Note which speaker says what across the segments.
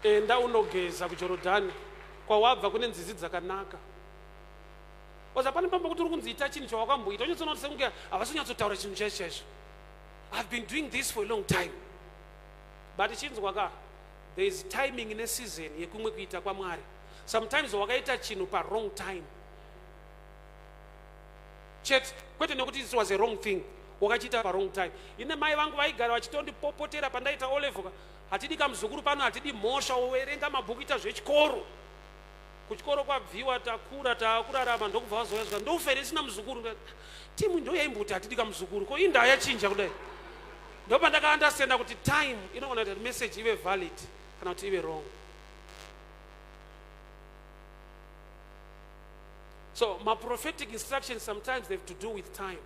Speaker 1: Enda unogeza kuJorodhani kwawabva kune nzizi dzakanaka. Oza pane pamba kuti uri kunzi ita chinhu chawakamboita unyatsoona kuti sekunge havasi kunyatsotaura chinhu chaizvo chaizvo. I've been doing this for a long time. But chinzwa ka, there is timing neseason yekumwe kuita kwaMwari. Sometimes wakaita chinhu pa wrong time. Chete kwete nekuti it was a wrong thing. Wakachiita pa wrong time. Ine mai vangu vaigara vachitondipopotera pandaita O level ka. Hatidi kamuzukuru pano, hatidi mhosva, werenga mabhuku ita zvechikoro. Kuchikoro kwabviwa takura taakurarama ndokubva vazouya zvika ndofa here isina muzukuru. Timu ndo yaimbuti hatidi kamuzukuru. Ko indaa yachinja kudai. Ndopandakaandastenda kuti time inogona kuti message ive valid kana kuti ive wrong. So my prophetic instructions sometimes they have to do with time.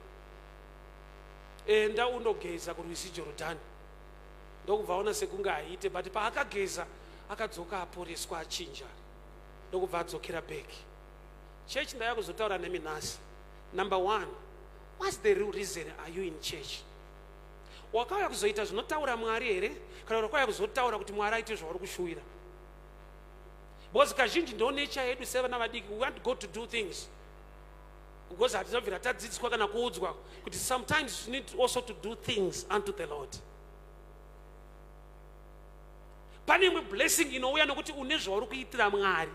Speaker 1: Enda undogeza kurwizi Jorodhani. Ndokubva aona sekunge haiite but paakageza akadzoka aporeswa achinja ndokubva adzokera back. Church ndaya kuzotaura nemi nhasi. Number one, what's the real reason are you in church? Wakauya kuzoita zvinotaura Mwari here kana kuti wakauya kuzotaura kuti Mwari aite zvauri kushuwira? Because kazhinji ndo nature yedu sevana vadiki, we want God to do things because hatinobvira tadzidziswa kana kuudzwa kuti sometimes you need also to do things unto the Lord. Pane imwe blessing inouya nokuti une zvauri kuitira Mwari,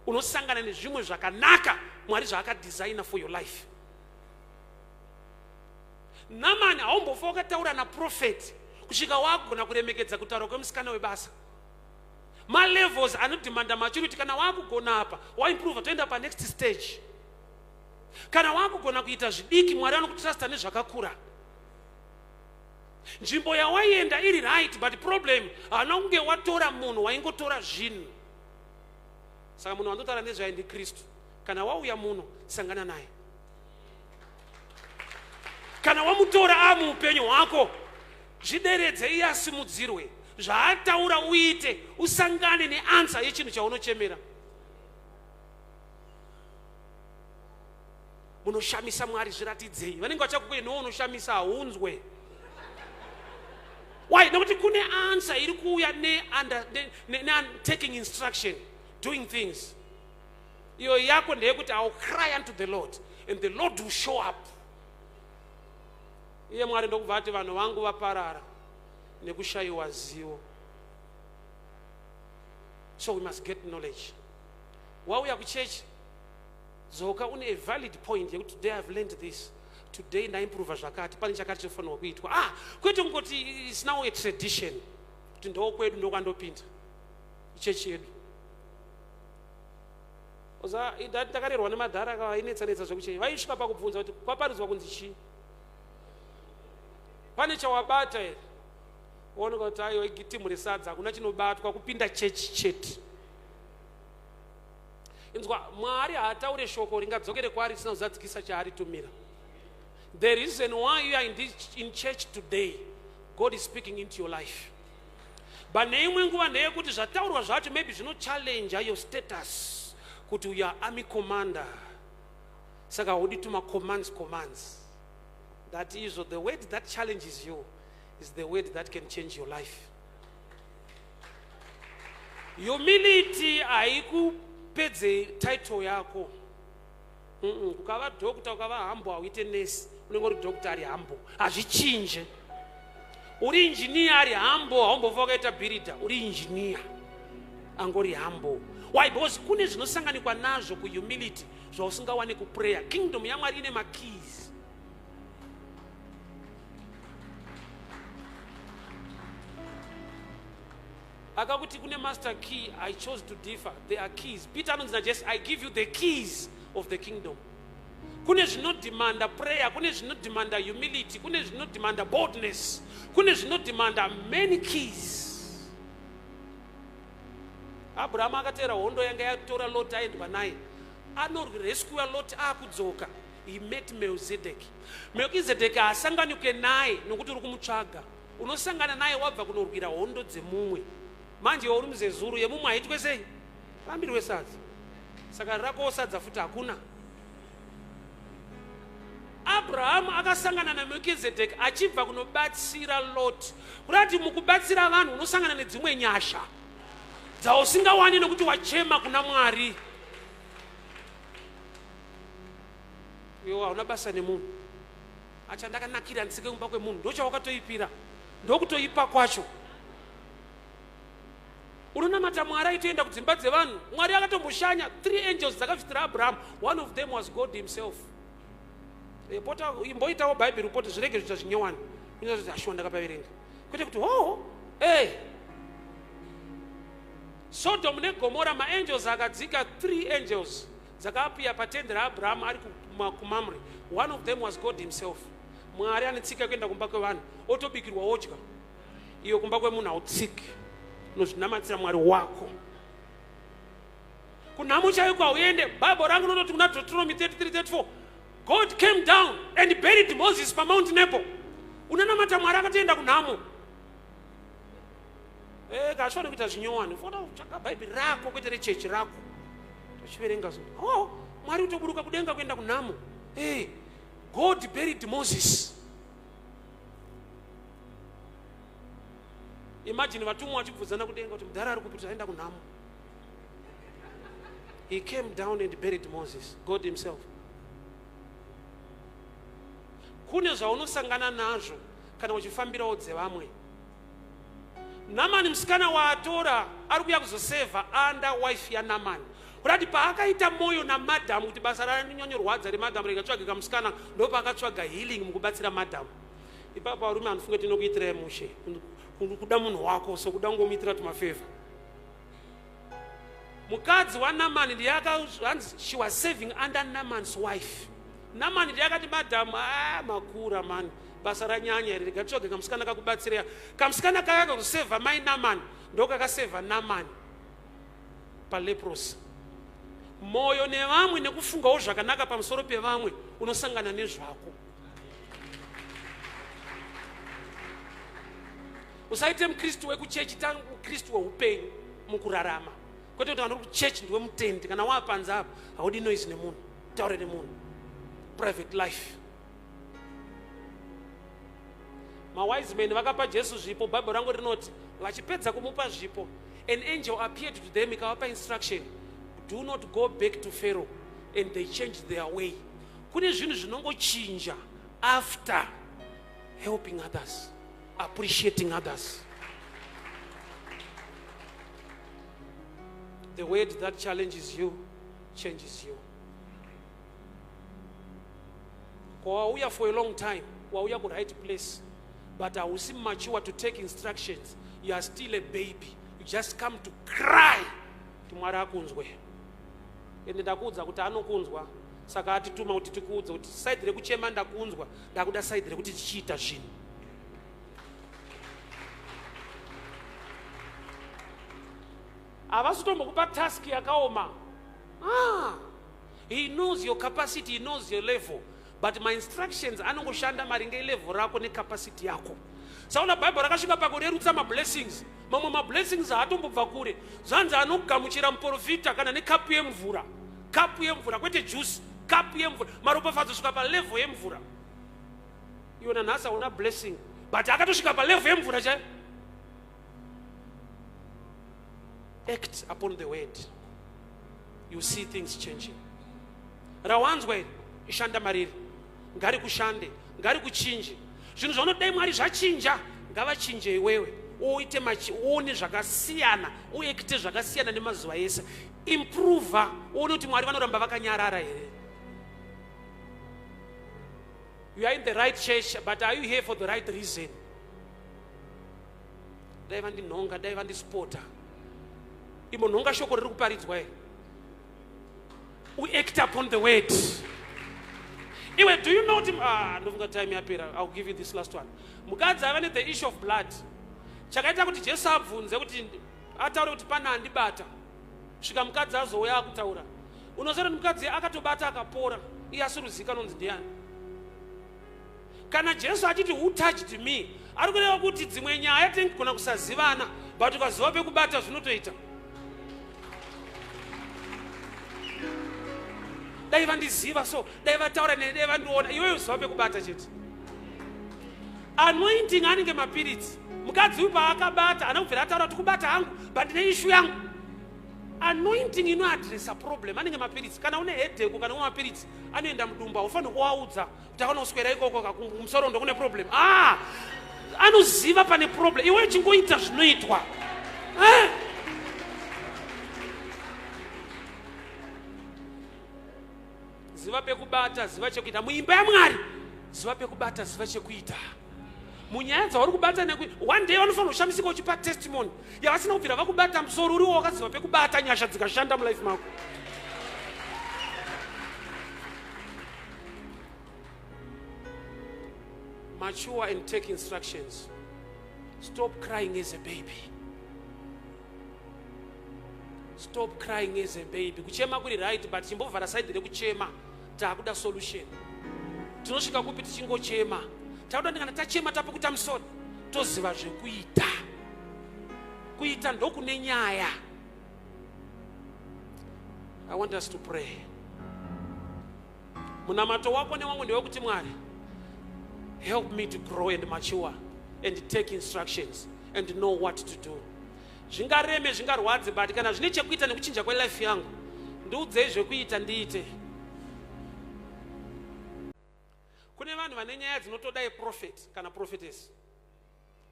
Speaker 1: unosangana nezvimwe zvakanaka Mwari zvaakadesigna for your life. Namani haumbofa wakataura naprofeti kusvika wagona kuremekedza kutaura kwemusikana webasa. Malevels anodemanda maturity. Kana wakugona apa waimprove toenda panext stage. Kana wakugona kuita zvidiki Mwari anokutrusta nezvakakura. Nzvimbo yawaienda iri right, but problem haana kunge watora munhu, waingotora zvinhu. Saka munhu wandotaura nezvaye ndiKristu. Kana wauya muno sangana naye. Kana wamutora amuupenyu hwako, zvideredze iye asimudzirwe. Zvaataura uite, usangane neansa yechinhu chaunochemera. Munoshamisa Mwari, zviratidzei. Vanenge vachakukuye newe unoshamisa, haunzwe. Why? Nekuti kune answer iri kuuya ne, ne, ne, ne taking instruction, doing things. Iyo yako ndeyekuti I will cry unto the Lord and the Lord will show up. Iye Mwari ndokubva ati vanhu vangu vaparara nekushayiwa zivo. So we must get knowledge. Wauya kuchechi, dzoka une a valid point yekuti today I've learned this. Today ndaimprova zvakati, pane chakati chinofanirwa kuitwa. Kwete kungoti it's now a tradition kuti ndokwedu ndokwandopinda chechi yedu. Oza ndakarerwa nemadhara akainetsa netsa zvekuchechi. Vaisvika pakubvunza kuti kwaparidzwa kunzi chii? Pane chawabata here? Wooneka kuti aiwa igitimu resadza, hakuna chinobatwa kupinda chechi chete. Inzwa, Mwari haataure shoko ringadzokere kwaari risina kuzadzikisa chaaritumira. The reason why you are in church today, God is speaking into your life. But neimwe nguva ndeyekuti zvataurwa zvacho maybe zvinochallenge your status kuti you are army commander. Saka haudi tuma commands commands. That is the word that challenges you is the word that can change your life. Humility haikupedze title yako. Ukava doctor, ukava humble, hauite nurse. Unenge uri doctor ari humble. Hazvichinje. Uri engineer ari humble, haumbofa wakaita builder. Uri engineer angori humble. Why? Because kune zvinosanganikwa nazvo kuhumility zvausingawane kuprayer. Kingdom yaMwari ine makeys. Akakuti kune master key, I chose to differ. There are keys. Peter anonzi naJesu, I give you the keys of the kingdom. Kune zvinodemanda prayer, kune zvinodemanda humility, kune zvinodemanda boldness, kune zvinodemanda many keys. Abraham akateera hondo yanga yatora Lot aendwa naye. Anorescue Lot akudzoka. He met Melchizedek. Melchizedek haasanganike naye nokuti uri kumutsvaga. Unosangana naye wabva kunorwira hondo dzemumwe. Manje iwe uri muzezuru yemumwe haitwe sei? Rambirwe sadza. Saka rakowo sadza futi hakuna. Abraham akasangana naMelchizedek achibva kunobatsira Lot. Kurati mukubatsira vanhu unosangana nedzimwe nyasha. Dzausingawani nokuti wachema kuna Mwari. Iwe hauna basa nemunhu. Achandakanakira ndisike kumba kwemunhu ndochawakatoipira. Ndokutoipa kwacho. Unonamata Mwari aitoenda kudzimba dzevanhu. Mwari akatomboshanya three angels dzakavhitira Abraham. One of them was God himself. Eh, pota imboitawo Bible report zvirege zviita zvinyowani. Unozoti ashuwa ndakapaverenga. Kwete kuti hoho. Eh. Sodom neGomora maangels akadzika three angels dzakapiya patende raAbraham ari kuMamre. One of them was God himself. Mwari ane tsika yekuenda kumba kwevanhu otobikirwa odya. Iyo kumba kwemunhu hautsiki, unozvinamatira Mwari wako. Kunhamo chaiko hauende. Bible rangu rinototi kuna Deuteronomy 33:34 God came down and buried Moses paMount Nebo. Unonamata Mwari akatoenda kunhamo. Eh, kashona kuita zvinyowani. Fona kutsvaka Bhaibheri rako kwete rechechi rako. Tochiverenga zo. Oh, Mwari kutoburuka kudenga kuenda kunhamo. Eh, God buried Moses. Imagine vatumwa vachibvudzana kudenga kuti mudhara ari kupi kuti aenda kunhamo. He came down and buried Moses, God himself. Kune zvaunosangana nazvo kana uchifambirawo dzevamwe. Namani musikana waatora ari kuya kuzosevha under wife yaNamani. Kurati paakaita moyo namadam kuti basa ranyanyorwadza remadam rega tsvage kamusikana ndopaakatsvaga healing mukubatsira madam. Ipapo varume handifunge tinokuitirai mushe. Kuda munhu wako so kuda kungomuitira tumafevha. Mukadzi waNamani ndiye hanzi she was serving under Naman's wife. Namani ndiye akati madam ah makura mani basa ranyanya here rega titsvage kamusikana kakubatsirea. Kamusikana kaya kakusevha mai Namani ndokakasevha Namani paleprosy. Moyo nevamwe nekufungawo zvakanaka pamusoro pevamwe unosangana nezvako. Usaite muKristu wekuchechi, tanga muKristu weupenyu mukurarama, kwete kuti vanhu kuchechi ndiwe mutendi. Kana waapanze apa haudi noise nemunhu, taure nemunhu, private life. Mawise men vakapa Jesu zvipo. Bible rangu rinoti vachipedza kumupa zvipo, an angel appeared to them ikavapa instruction, do not go back to Pharaoh, and they changed their way. Kune zvinhu zvinongochinja after helping others, appreciating others. The word that challenges you changes you. Kwawauya for a long time, wauya ku right place, but hausi mature to take instructions. You are still a baby. You just come to cry kuti Mwari akunzwe. Ende ndakuudza kuti anokunzwa, saka atituma kuti tikuudze kuti side rekuchema ndakunzwa, ndakuda side rekuti tichiita zvinhu. Havasi kutombokupa task yakaoma. He knows your capacity, he knows your level, but my instructions anongoshanda maringe level rako necapacity yako. Saona Bible rakasvika pakurerutsa mablessings. Mamwe mablessings haatombobva kure. Zvanzi anogamuchira muprofita kana nekapu yemvura. Kapu yemvura kwete juice, kapu yemvura. Maropafadzo svika palevel yemvura. Iwe nanhasi hauna blessing, but akatosvika palevel yemvura chaiyo. Act upon the word. You see things changing. Rawanzwa iri, ishanda mariri. Ngari kushande, ngari kuchinje. Zvinhu zvaunodai Mwari zvachinja, ngavachinje iwewe. Uite uone zvakasiyana, uekite zvakasiyana nemazuva ese. Improve, uone kuti Mwari vanoramba vakanyarara here. You are in the right church, but are you here for the right reason? Dai vandinhonga, dai vandisipota. Imbonhonga shoko riri kuparidzwa here? We act upon the word. Iwe, do you know kuti ndofunga time yapera. I'll give you this last one. Mukadzi ava ne the issue of blood. Chakaita kuti Jesu abvunze kuti ataure kuti pana andibata. Svika mukadzi azouya akutaura. Unoziva kuti mukadzi akatobata akapora, iye asiri kuzivikanwa kunzi ndiani. Kana Jesu achiti who touched me, ari kureva kuti dzimwe nyaya tinogona kusazivana, but ukaziva pekubata zvinotoita. Dai vandiziva so, dai vataura neni, dai vandiona. Iwewe uziva pekubata chete. Anointing anenge mapiritsi. Mukadzi uyu paakabata haana kubvira ataura kuti kubata hangu, but ndine ishu yangu. Anointing inoadresa problem. Anenge mapiritsi. Kana une headache kana une mapiritsi anoenda mudumbu, haufaniri kuwaudza kuti akanoswera ikoko kumusoro ndokune problem. Ah, anoziva pane problem. Iwe uchingoita zvinoitwa. Eh? Ziva pekubata, ziva chekuita. Muimba yaMwari, ziva pekubata, ziva chekuita. Munyaya dzauri kubata neku one day vanofanira kushamisika uchipa testimony yavasina kubvira vakubata musoro uriwo wakaziva pekubata, nyasha dzikashanda mulife mako. Mature and take instructions. Stop crying as a baby. Stop crying as a baby. Kuchema kuri right, but chimbovhara side rekuchema. Takuda solution. Tinosvika kupi tichingochema? Takuda kana tachema tapukuta musoro, toziva zvekuita. Kuita ndokune nyaya. I want us to pray. Munamato wako newangu ndewekuti Mwari, help me to grow and mature and take instructions and know what to do. Zvingareme, zvingarwadze, but kana zvine chekuita nekuchinja kwelife yangu, ndiudzei zvekuita ndiite. Kune vanhu vane nyaya dzinotoda a prophet kana prophetess.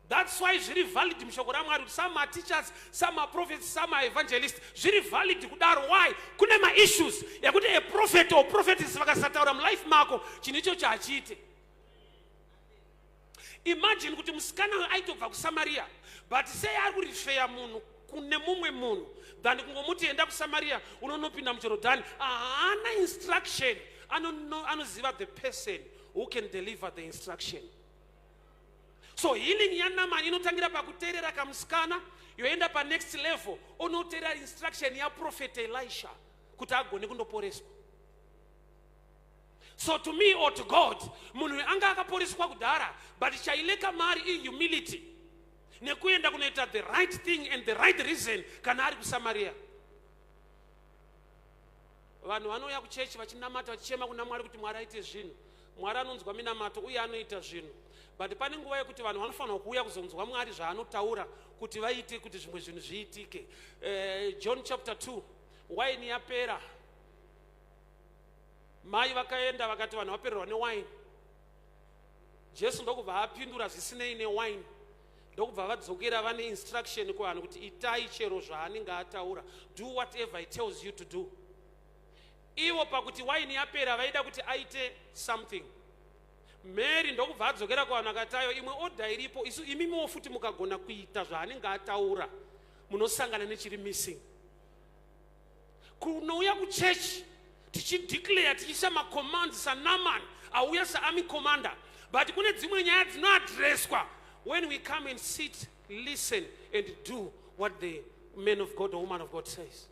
Speaker 1: That's why zviri valid mushoko raMwari kuti some are teachers, some are prophets, some are evangelists. Zviri valid kudaro. Why? Kune maissues ekuti a prophet or prophetess vakasataura mulife mako, chinhu ichocho hachiite. Imagine kuti musikana aitobva kuSamaria, but sei ari kurifeya munhu kune mumwe munhu than kungomuti enda kuSamaria unonopinda muJorodhani? Haana instruction. Anoziva the person who can deliver the instruction. So healing yaNamani inotangira pakuteerera kamusikana, yoenda panext level, onoteerera instruction yaprophet Elisha kuti agone kundoporeswa. So to me or to God, munhu uyu anga akaporeswa kudhara, but chaileka mari ihumility nekuenda kunoita the right thing and the right reason kana ari kuSamaria. Vanhu vanouya kuchechi vachinamata, vachichema kuna Mwari kuti Mwari aite zvinhu. Mwari anonzwa minamato uye anoita zvinhu, but pane nguva yekuti vanhu vanofanirwa kuuya kuzonzwa Mwari zvaanotaura kuti vaite, kuti zvimwe zvinhu zviitike. John chapter 2, waini yapera. Mai vakaenda vakati vanhu vapererwa newaini. Jesu ndokubva apindura zvisinei newaini, ndokubva vadzokera vane instruction kuvanhu kuti itai chero zvaanenge ataura. Do whatever he tells you to do. Ivo pakuti waini yapera vaida kuti aite something. Mary ndokubva adzokera kuvanhu akati ayo imwe order iripo, isu imimiwo futi mukagona kuita zvaanenge ataura munosangana nechiri missing. Kunouya kuchechi tichideclare, tichiisa macommands saNaman auya saarmy commander, but kune dzimwe nyaya dzinoadreswa when we come and sit, listen and do what the man of God or woman of God says.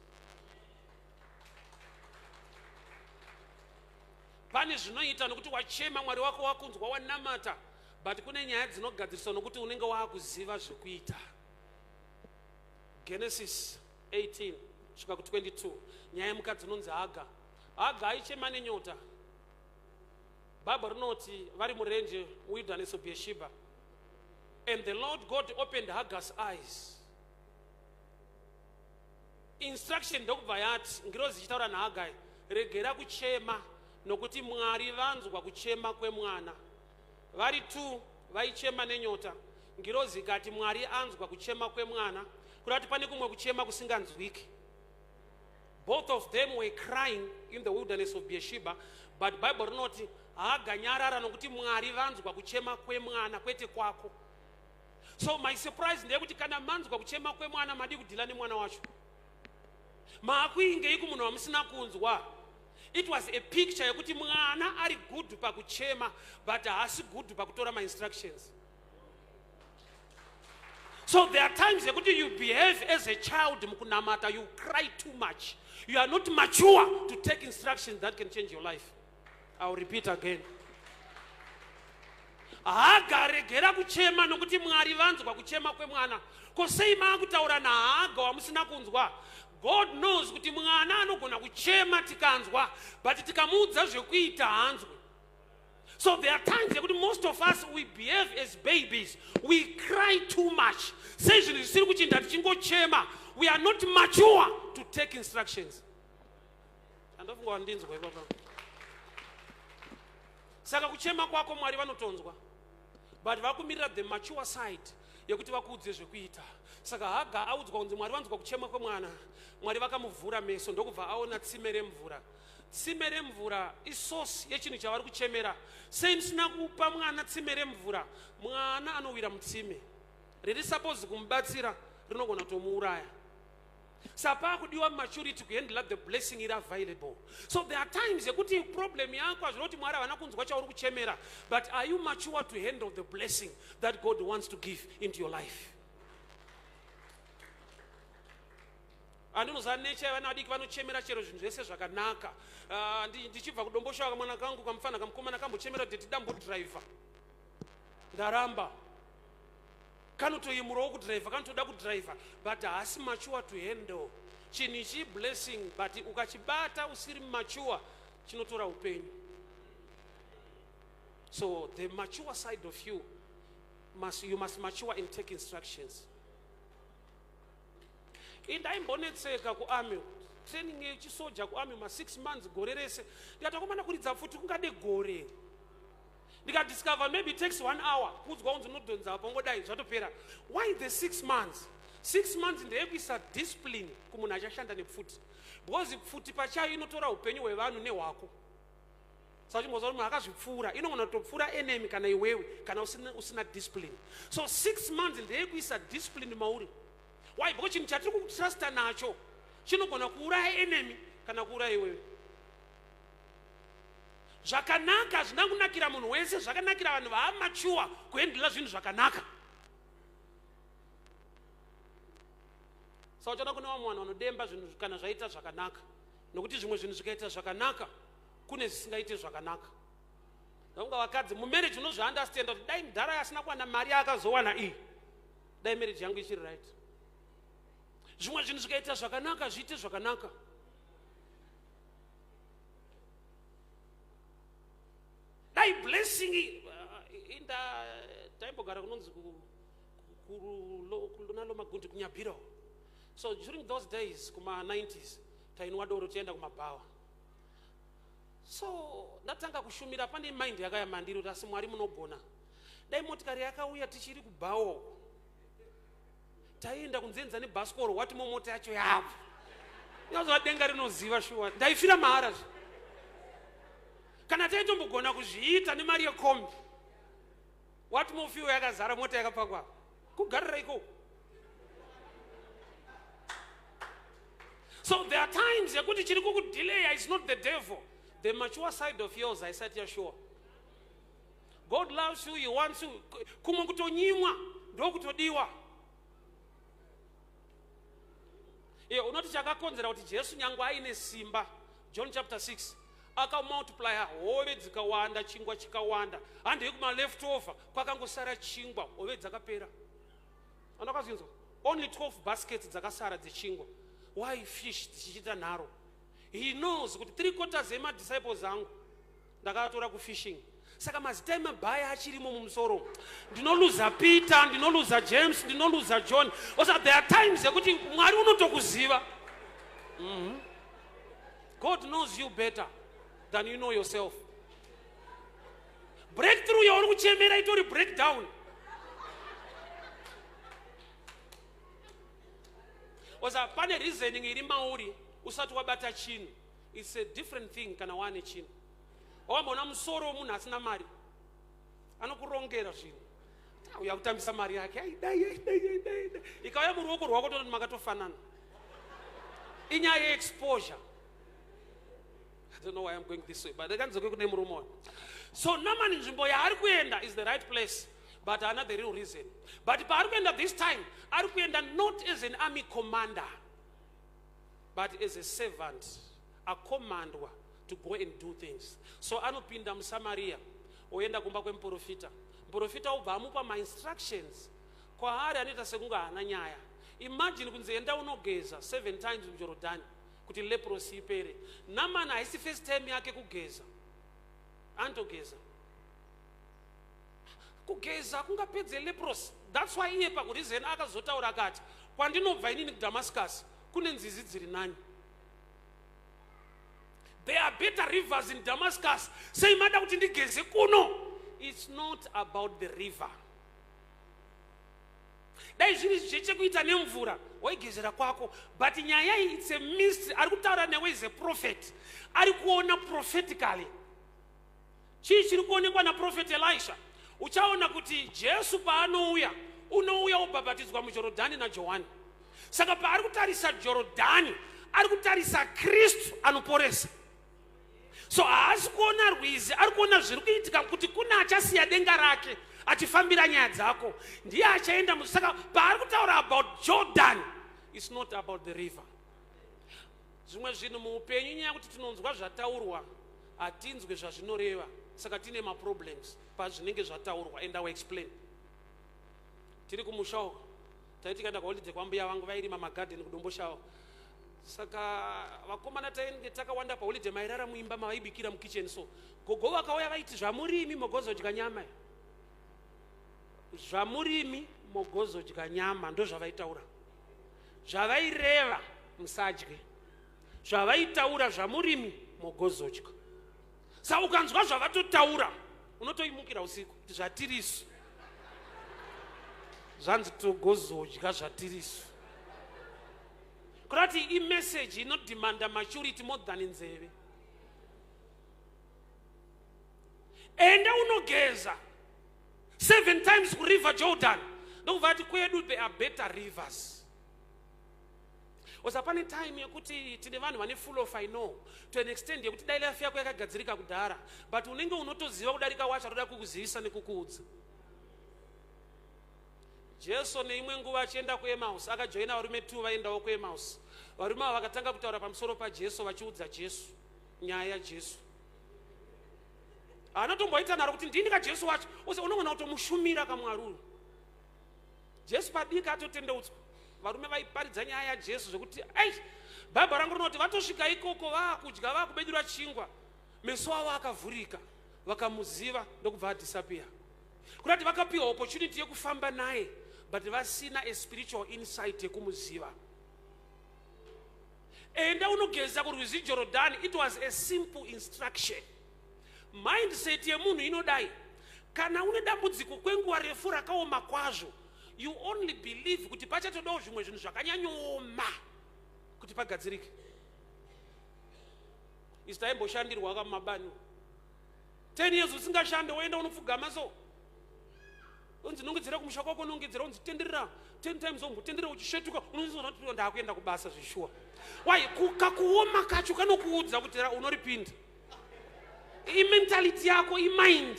Speaker 1: Pane zvinoita nokuti wachema, Mwari wako wakunzwa, wanamata, but kune nyaya dzinogadziriswa nokuti unenge waakuziva zvekuita. Genesis 18 svika ku22, nyaya yemukadzi unonzi Haga. Haga aichema nenyota. Bhaibheri rinoti vari murenje, wilderness of Beersheba, and the Lord God opened Hagar's eyes. Instruction ndokubva yati, ngirozi ichitaura naHagai, regera kuchema nokuti Mwari vanzwa kuchema kwemwana. Vari two vaichema nenyota. Ngirozi ikati Mwari anzwa kuchema kwemwana, kuda kuti pane kumwe kuchema kusinganzwiki. Both of them were crying in the wilderness of Beersheba, but Bible rinoti haaganyarara nokuti Mwari vanzwa kuchema kwemwana, kwete kwako. So my surprise ndeyekuti kana manzwa kuchema kwemwana, madi kudhila nemwana wacho, maakuingei kumunhu wamusina kunzwa? It was a picture yekuti mwana ari good pakuchema, but haasi good pakutora mainstructions. So there are times yekuti you behave as a child mukunamata. You cry too much. You are not mature to take instructions that can change your life. I will repeat again. Haga, regera kuchema nokuti Mwari vanzwa kuchema kwemwana. Ko sei maakutaura naHaga wamusina kunzwa? God knows kuti mwana anogona kuchema tikanzwa, but tikamuudza zvekuita haanzwi. So there are times yekuti most of us we behave as babies. We cry too much. Sei zvinhu zvisiri kuchinda tichingochema. We are not mature to take instructions. Andofunga wandinzwa ipapa. Saka kuchema kwako Mwari vanotonzwa. But vakumirira the mature side yekuti vakuudze zvekuita. Saka Haga audzwa kunzi Mwari vanzwa kuchema kwemwana. Mwari vakamuvhura meso ndokubva aona tsime remvura. Tsime remvura isource yechinhu chavari kuchemera. Sei musina kupa mwana tsime remvura? Mwana anowira mutsime riri suppose kumubatsira rinogona kutomuuraya. Saka pakudiwa maturity kuhandle the blessing iri available. So there are times yekuti problem yako hazvina kuti Mwari havana kunzwa chauri kuchemera, but are you mature to handle the blessing that God wants to give into your life? Andinoziva nature yevana vadiki vanochemera chero zvinhu zvese zvakanaka. Ndichibva kuDomboshawa kamwana kangu kamufana kamukomana kambochemera kuti tidambodriver. Ndaramba. Kanotoyemurawo kudriver, kanotoda kudriver, but haasi mature to handle. Chinhu ichi blessing, but ukachibata usiri mature chinotora upenyu. So the mature side of you, you must mature and take instructions. Indaimbonetseka kuarmy, training yechisoja kuarmy ma 6 months gore rese. Ndikati akomana kuridza pfuti kungade gore. Ndikadiscover maybe it takes 1 hour kuudzwa kunzi unodhonza apo ngodai zvatopera. Why the 6 months? 6 months ndeyekuisa discipline kumunhu achashanda nepfuti. Because pfuti pachayo inotora upenyu hwevanhu nehwako. Saka chimboziva kuti munhu akazvipfuura inogona kutopfuura enemy kana iwewe kana usina discipline. So 6 months ndeyekuisa discipline mauri. Why? Because chinhu chatiri kutrusta nacho chinogona kuuraya enemy kana kuuraya iwewe. Zvakanaka hazvina kunakira munhu wese, zvakanakira vanhu vaamachuwa kuhendla zvinhu zvakanaka. Saka uchaona kune vamwe vanhu vanodemba zvinhu kana zvaita zvakanaka, nokuti zvimwe zvinhu zvikaita zvakanaka kune zvisingaite zvakanaka. Ndafunga vakadzi mumarriage unozviunderstanda kuti dai mudhara asina kuwana mari yaakazowana iyi, dai marriage yangu ichiri right. Zvimwe zvinhu zvikaita zvakanaka zviite zvakanaka. Dai blessing inda taimbogara kunonzi kunalo magundi kuNyabira. So during those days kuma 90s tainwa doro tienda kumabhawa. So ndatanga kushumira pane mind yakaya mandiri kuti asi Mwari munogona. Dai motikari yakauya tichiri kubhawa. Taienda kunzenza nebhasikoro wati momota yacho yapo. Inozova denga rinoziva shuwa. Ndaifira mahara zve. Kana taitombogona kuzviita nemari yekombi. Wati mofiwo yakazara mota yakapakwa. Kugarira ikoko. So there are times yekuti chiri kukudelaya is not the devil. The mature side of yours haisati yasure. God loves you, he wants you. Kumwe kutonyimwa ndokutodiwa. Iye unoti chakakonzera kuti Jesu nyangwe aine simba, John chapter 6, akamultiplya hove dzikawanda, chingwa chikawanda. Handei kuma leftover kwakangosara chingwa, hove dzakapera. Andakazinzwa only 12 baskets dzakasara dzechingwa. Why fish dzichiita nharo? He knows kuti 3 quarters ema disciples angu ndakatora kufishing. Saka mazita emabhaya achirimo mumusoro. Ndinoluza Peter, ndinoluza James, ndinoluza John. Also there are times yekuti Mwari unotokuziva. God knows you better than you know yourself. Breakthrough yauri kuchemera itori breakdown. Oza pane reasoning iri mauri usati wabata chinhu. It's a different thing kana wane chinhu. Wamboona musoro wemunhu asina mari anokurongera zvinhu. Uya kutambisa mari yake. Ai, dai, ai, dai, ai, dai, dai. Ikauya muruoko rwako tonoti makatofanana. Inyaya yeexposure. I don't know why I'm going this way, but ndakandidzoke kune murume uyu. So Naaman nzvimbo yaari kuenda is the right place, but haana the real reason. But paari kuenda this time, ari kuenda not as an army commander, but as a servant, akomandwa to go and do things. So anopinda muSamaria, oenda kumba kwemuprofita. Muprofita obva amupa ma-instructions. Kwaari anoita sekunge haana nyaya. Imagine kunzi enda unogeza 7 times muJorodhani kuti leprosy ipere. Naaman haisi first time yake kugeza. Anotogeza. Kugeza kungapedze leprosy. That's why iye pakureason akazotaura akati kwandinobva inini kuDamascus kune nzizi dziri nani. There are better rivers in Damascus. Sei mada kuti ndigeze kuno? It's not about the river. Dai zviri zvechekuita nemvura waigezera kwako, but nyaya iyi it's a mystery. Ari kutaura newe is a prophet, ari kuona prophetically. Chii chiri kuonekwa naprofet Elisha? Uchaona kuti Jesu paanouya, unouya wobhabhatidzwa muJorodhani naJohani. Saka paari kutarisa Jorodhani, ari kutarisa Kristu anoporesa. So haasi kuona rwizi, ari kuona zviri kuitika kuti kune achasiya denga rake achifambira nyaya dzako, ndiye achaenda. Saka paari kutaura about Jordan, it's not about the river. Zvimwe zvinhu muupenyu, nyaya yekuti tinonzwa zvataurwa, hatinzwe zvazvinoreva, saka tine maproblems pazvinenge zvataurwa. And I will explain. Tiri kumusha uko, taiti tikaenda kuholiday kwambuya vangu, vairima magadheni kuDomboshawa. Saka vakomana tainge takawanda paholiday, mairara muimba mavaibikira mukitchen. So gogo vakauya, vaiti, "Zvamurimi mogozodya nyama, zvamurimi mogozodya nyama." Ndo zvavaitaura. Zvavaireva musadye, zvavaitaura zvamurimi mogozodya. Sa ukanzwa zvavatotaura, unotoimukira usiku kuti zvatirisu zvanzi togozodya, zvatirisu. Kurati imeseji inodhimanda maturity more than nzeve. Enda unogeza seven times kuriver Jordan, ndokubva ati kwedu there are better rivers. Osa pane time yekuti tine vanhu vane full of I know to an extent yekuti dai life yako yakagadzirika kudhara, but unenge unotoziva kudarika wacho anoda kukuzivisa nekukuudza. Jesu neimwe nguva achienda kuEmaus, akajoina varume 2 vaendawo kuEmaus. Varume ava vakatanga kutaura pamusoro paJesu, vachiudza Jesu nyaya yaJesu. Haana tomboita nharo kuti ndini kaJesu wacho. Use unogona kutomushumira kamwari uyu. Jesu padika atotendeutswa. Varume vaiparidza nyaya yaJesu zvekuti ai, Bhaibheri rangu rinoti vatosvika ikoko, vaakudya, vaakubedura chingwa, meso avo akavhurika, vakamuziva, ndokubva adisappear. Kurati vakapiwa opportunity yekufamba naye, but vasina a spiritual insight yekumuziva. Enda unogeza kurwizi Jorodhani, it was a simple instruction. Mindset yemunhu inodai: kana une dambudziko kwenguva refu rakaoma kwazvo, you only believe kuti pachatodawo zvimwe zvinhu zvakanyanyooma kuti pagadzirike. Isi taimboshandirwa kamumabani, 10 years usingashande, woenda unopfugama, so unzi nongedzera kumusha kwako, nongedzera, unzi tenderera 10 times, ombotenderera uchisvetuka, unozona kuti ndakuenda kubasa zvishuwa. Why? Kakuoma kacho kanokuudza kuti unoripinda. Imentality yako, imind.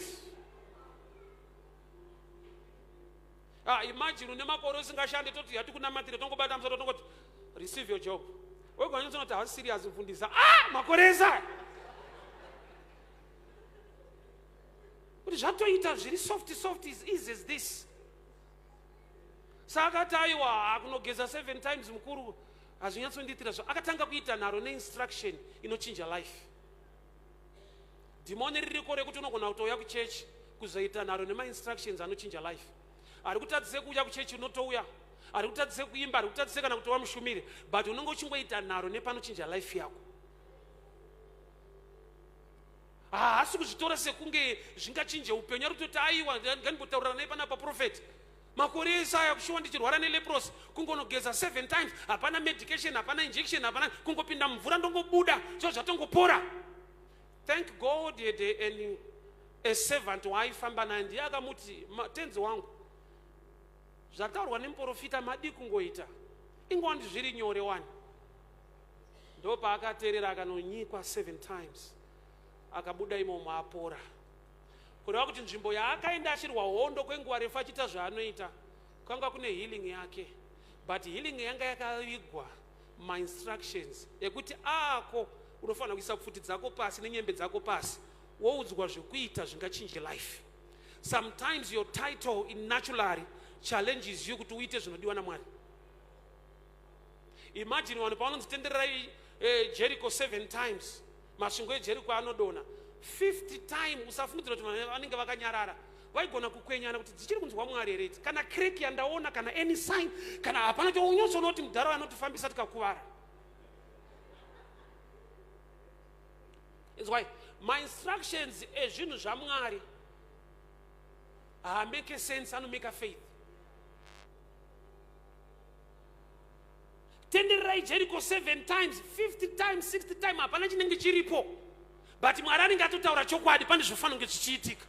Speaker 1: Ah, imagine une makore usingashande, toti hatikunamatire, tongobata musoro, tongoti receive your job. Weganyonzona kuti hausi serious, mfundisa. Ah, makore esa kuti zvatoita zviri soft soft, is easy as this. Saka akati aiwa, kunogeza seven times mukuru hazvinyatsondiitira. Zvo akatanga kuita nharo neinstruction inochinja life. Dhimoni ririko rekuti unogona kutouya kuchechi kuzoita nharo nemainstructions anochinja life. Ari kutadzise kuuya kuchechi, unotouya. Ari kutadzise kuimba, ari kutadzise kana kutova mushumiri, but unenge uchingoita nharo nepanochinja life yako. Haasi kuzvitora sekunge zvingachinje upenyu. Ari kutoti aiwa, ngandimbotaurira naye panapa prophet. Makore ese aya kushuwa ndichirwara neleprosy, kungonogeza seven times, hapana medication, hapana injection, hapana, kungopinda mumvura ndongobuda, zvo zvatongopora. Thank God had a servant waaifamba naye, ndiye akamuti, "Tenzi wangu, zvataurwa nemuprofita madi kungoita, ingowandi zviri nyore wani." Ndo paakateerera, akanonyikwa seven times, akabuda imomo apora. Kureva kuti nzvimbo yaakaenda achirwa hondo kwenguva refu, achiita zvaanoita, kwanga kune healing yake, but healing yanga yakavigwa mainstructions ekuti ako unofanira kuisa pfuti dzako pasi nenyembe dzako pasi, woudzwa zvekuita zvingachinje life. Sometimes your title in naturally challenges you kuti uite zvinodiwa naMwari. Imagine vanhu pavanonzi tendererai Jericho seven times, masvingo eJericho anodonha. 50 time, usafungidzira kuti vanhu vanenge vakanyarara. Vaigona kukwenyana kuti dzichiri kunzwa Mwari here idzi, kana crack yandaona, kana any sign, kana hapana chaunyotsoona kuti mudhara anotifambisa tikakuvara. Is why my instructions ezvinhu zvaMwari haamake sense, anomake faith. Tendererai Jericho 7 times, 50 times, 60 times, hapana chinenge chiripo, but Mwari anenge atotaura chokwadi, pane zvofanira kunge zvichiitika.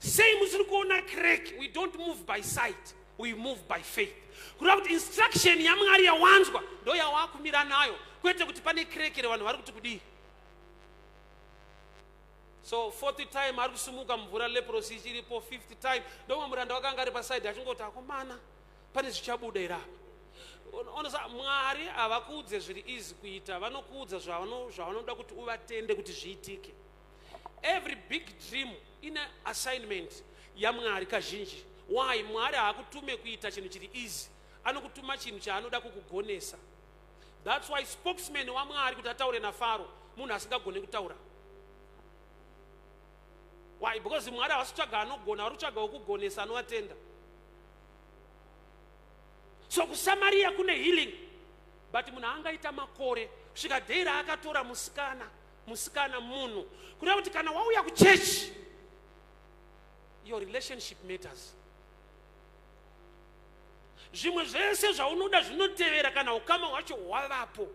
Speaker 1: Sei musiri kuona crack? We don't move by sight, we move by faith. Kureva kuti instruction yaMwari yawanzwa ndo yawakumira nayo, kwete kuti pane crack revanhu vari kuti kudii. So fourth time ari kusimuka mvura, leprosy ichiripo. Fifth time, ndomwe muranda wakanga ari pasaidi achingoti, akomana, pane zvichabuda here apa? Onosa Mwari havakuudze zviri easy kuita, vanokuudza zvavanoda kuti uvatende kuti zviitike. Every big dream ine assignment yaMwari kazhinji. Why? Mwari haakutume kuita chinhu chiri easy, anokutuma chinhu chaanoda kukugonesa. That's why spokesman waMwari kuti ataure naFaro munhu asingagone kutaura. Why? Because Mwari havasi kutsvaga anogona, vari kutsvaga wekugonesa anovatenda. So kuSamariya kune healing, but munhu angaita makore kusvika dhei raakatora musikana. Musikana munhu, kureva kuti kana wauya kuchechi, your relationship matters. Zvimwe zvese zvaunoda zvinotevera kana ukama hwacho hwavapo.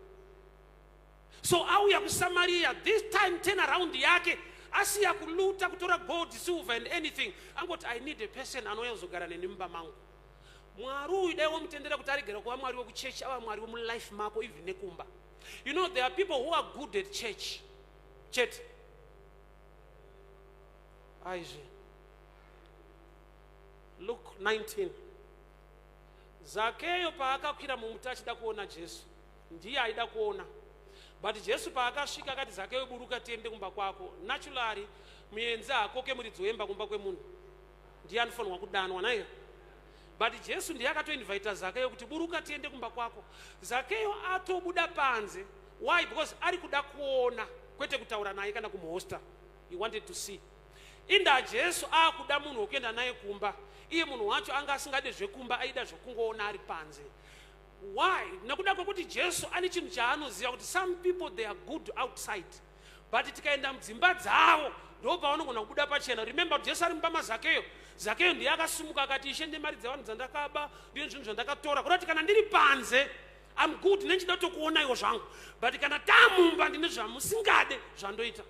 Speaker 1: So auya kuSamariya this time, turn around yake, asiya kuluta, kutora gold, silver and anything, angoti, "I need a person anouya kuzogara neni mumba mangu." Mwari uyu dai wamutendera kuti aregera kuva Mwari wekuchechi, ava Mwari wemulife mako, even nekumba. You know, there are people who are good at church chete. Aizve Luke 19, Zakeyo paakakwira mumuti achida kuona Jesu, ndiye aida kuona, but Jesu paakasvika akati, "Zakeyo, buruka tiende kumba kwako." Naturally, muenzi haakoke muridzi wemba kumba kwemunhu, ndiye anofanirwa kudanwa naiyo, but Jesu ndiye akatoinvita Zakeyo kuti, "Buruka tiende kumba kwako." Zakeyo atobuda panze. Why? Because ari kuda kuona, kwete kutaura naye kana kumuhosta. He wanted to see. Inda Jesu aakuda munhu wekuenda naye kumba, iye munhu wacho anga asingade zvekumba, aida zvekungoona ari panze. Why? Nekuda kwekuti Jesu ane chinhu chaanoziva kuti some people, they are good outside, but tikaenda mudzimba dzavo ndo pavanogona kubuda pachena. Remember kuti Jesu ari mumba maZakeyo, Zakeyo ndiye akasimuka akati, "Ishe, ndemari dzevanhu dzandakaba, ndiyo zvinhu zvandakatora." Kuda kuti kana ndiri panze, am good, nenchida kutokuonaiwo zvangu, but kana tamumba ndine zvamusingade zvandoita.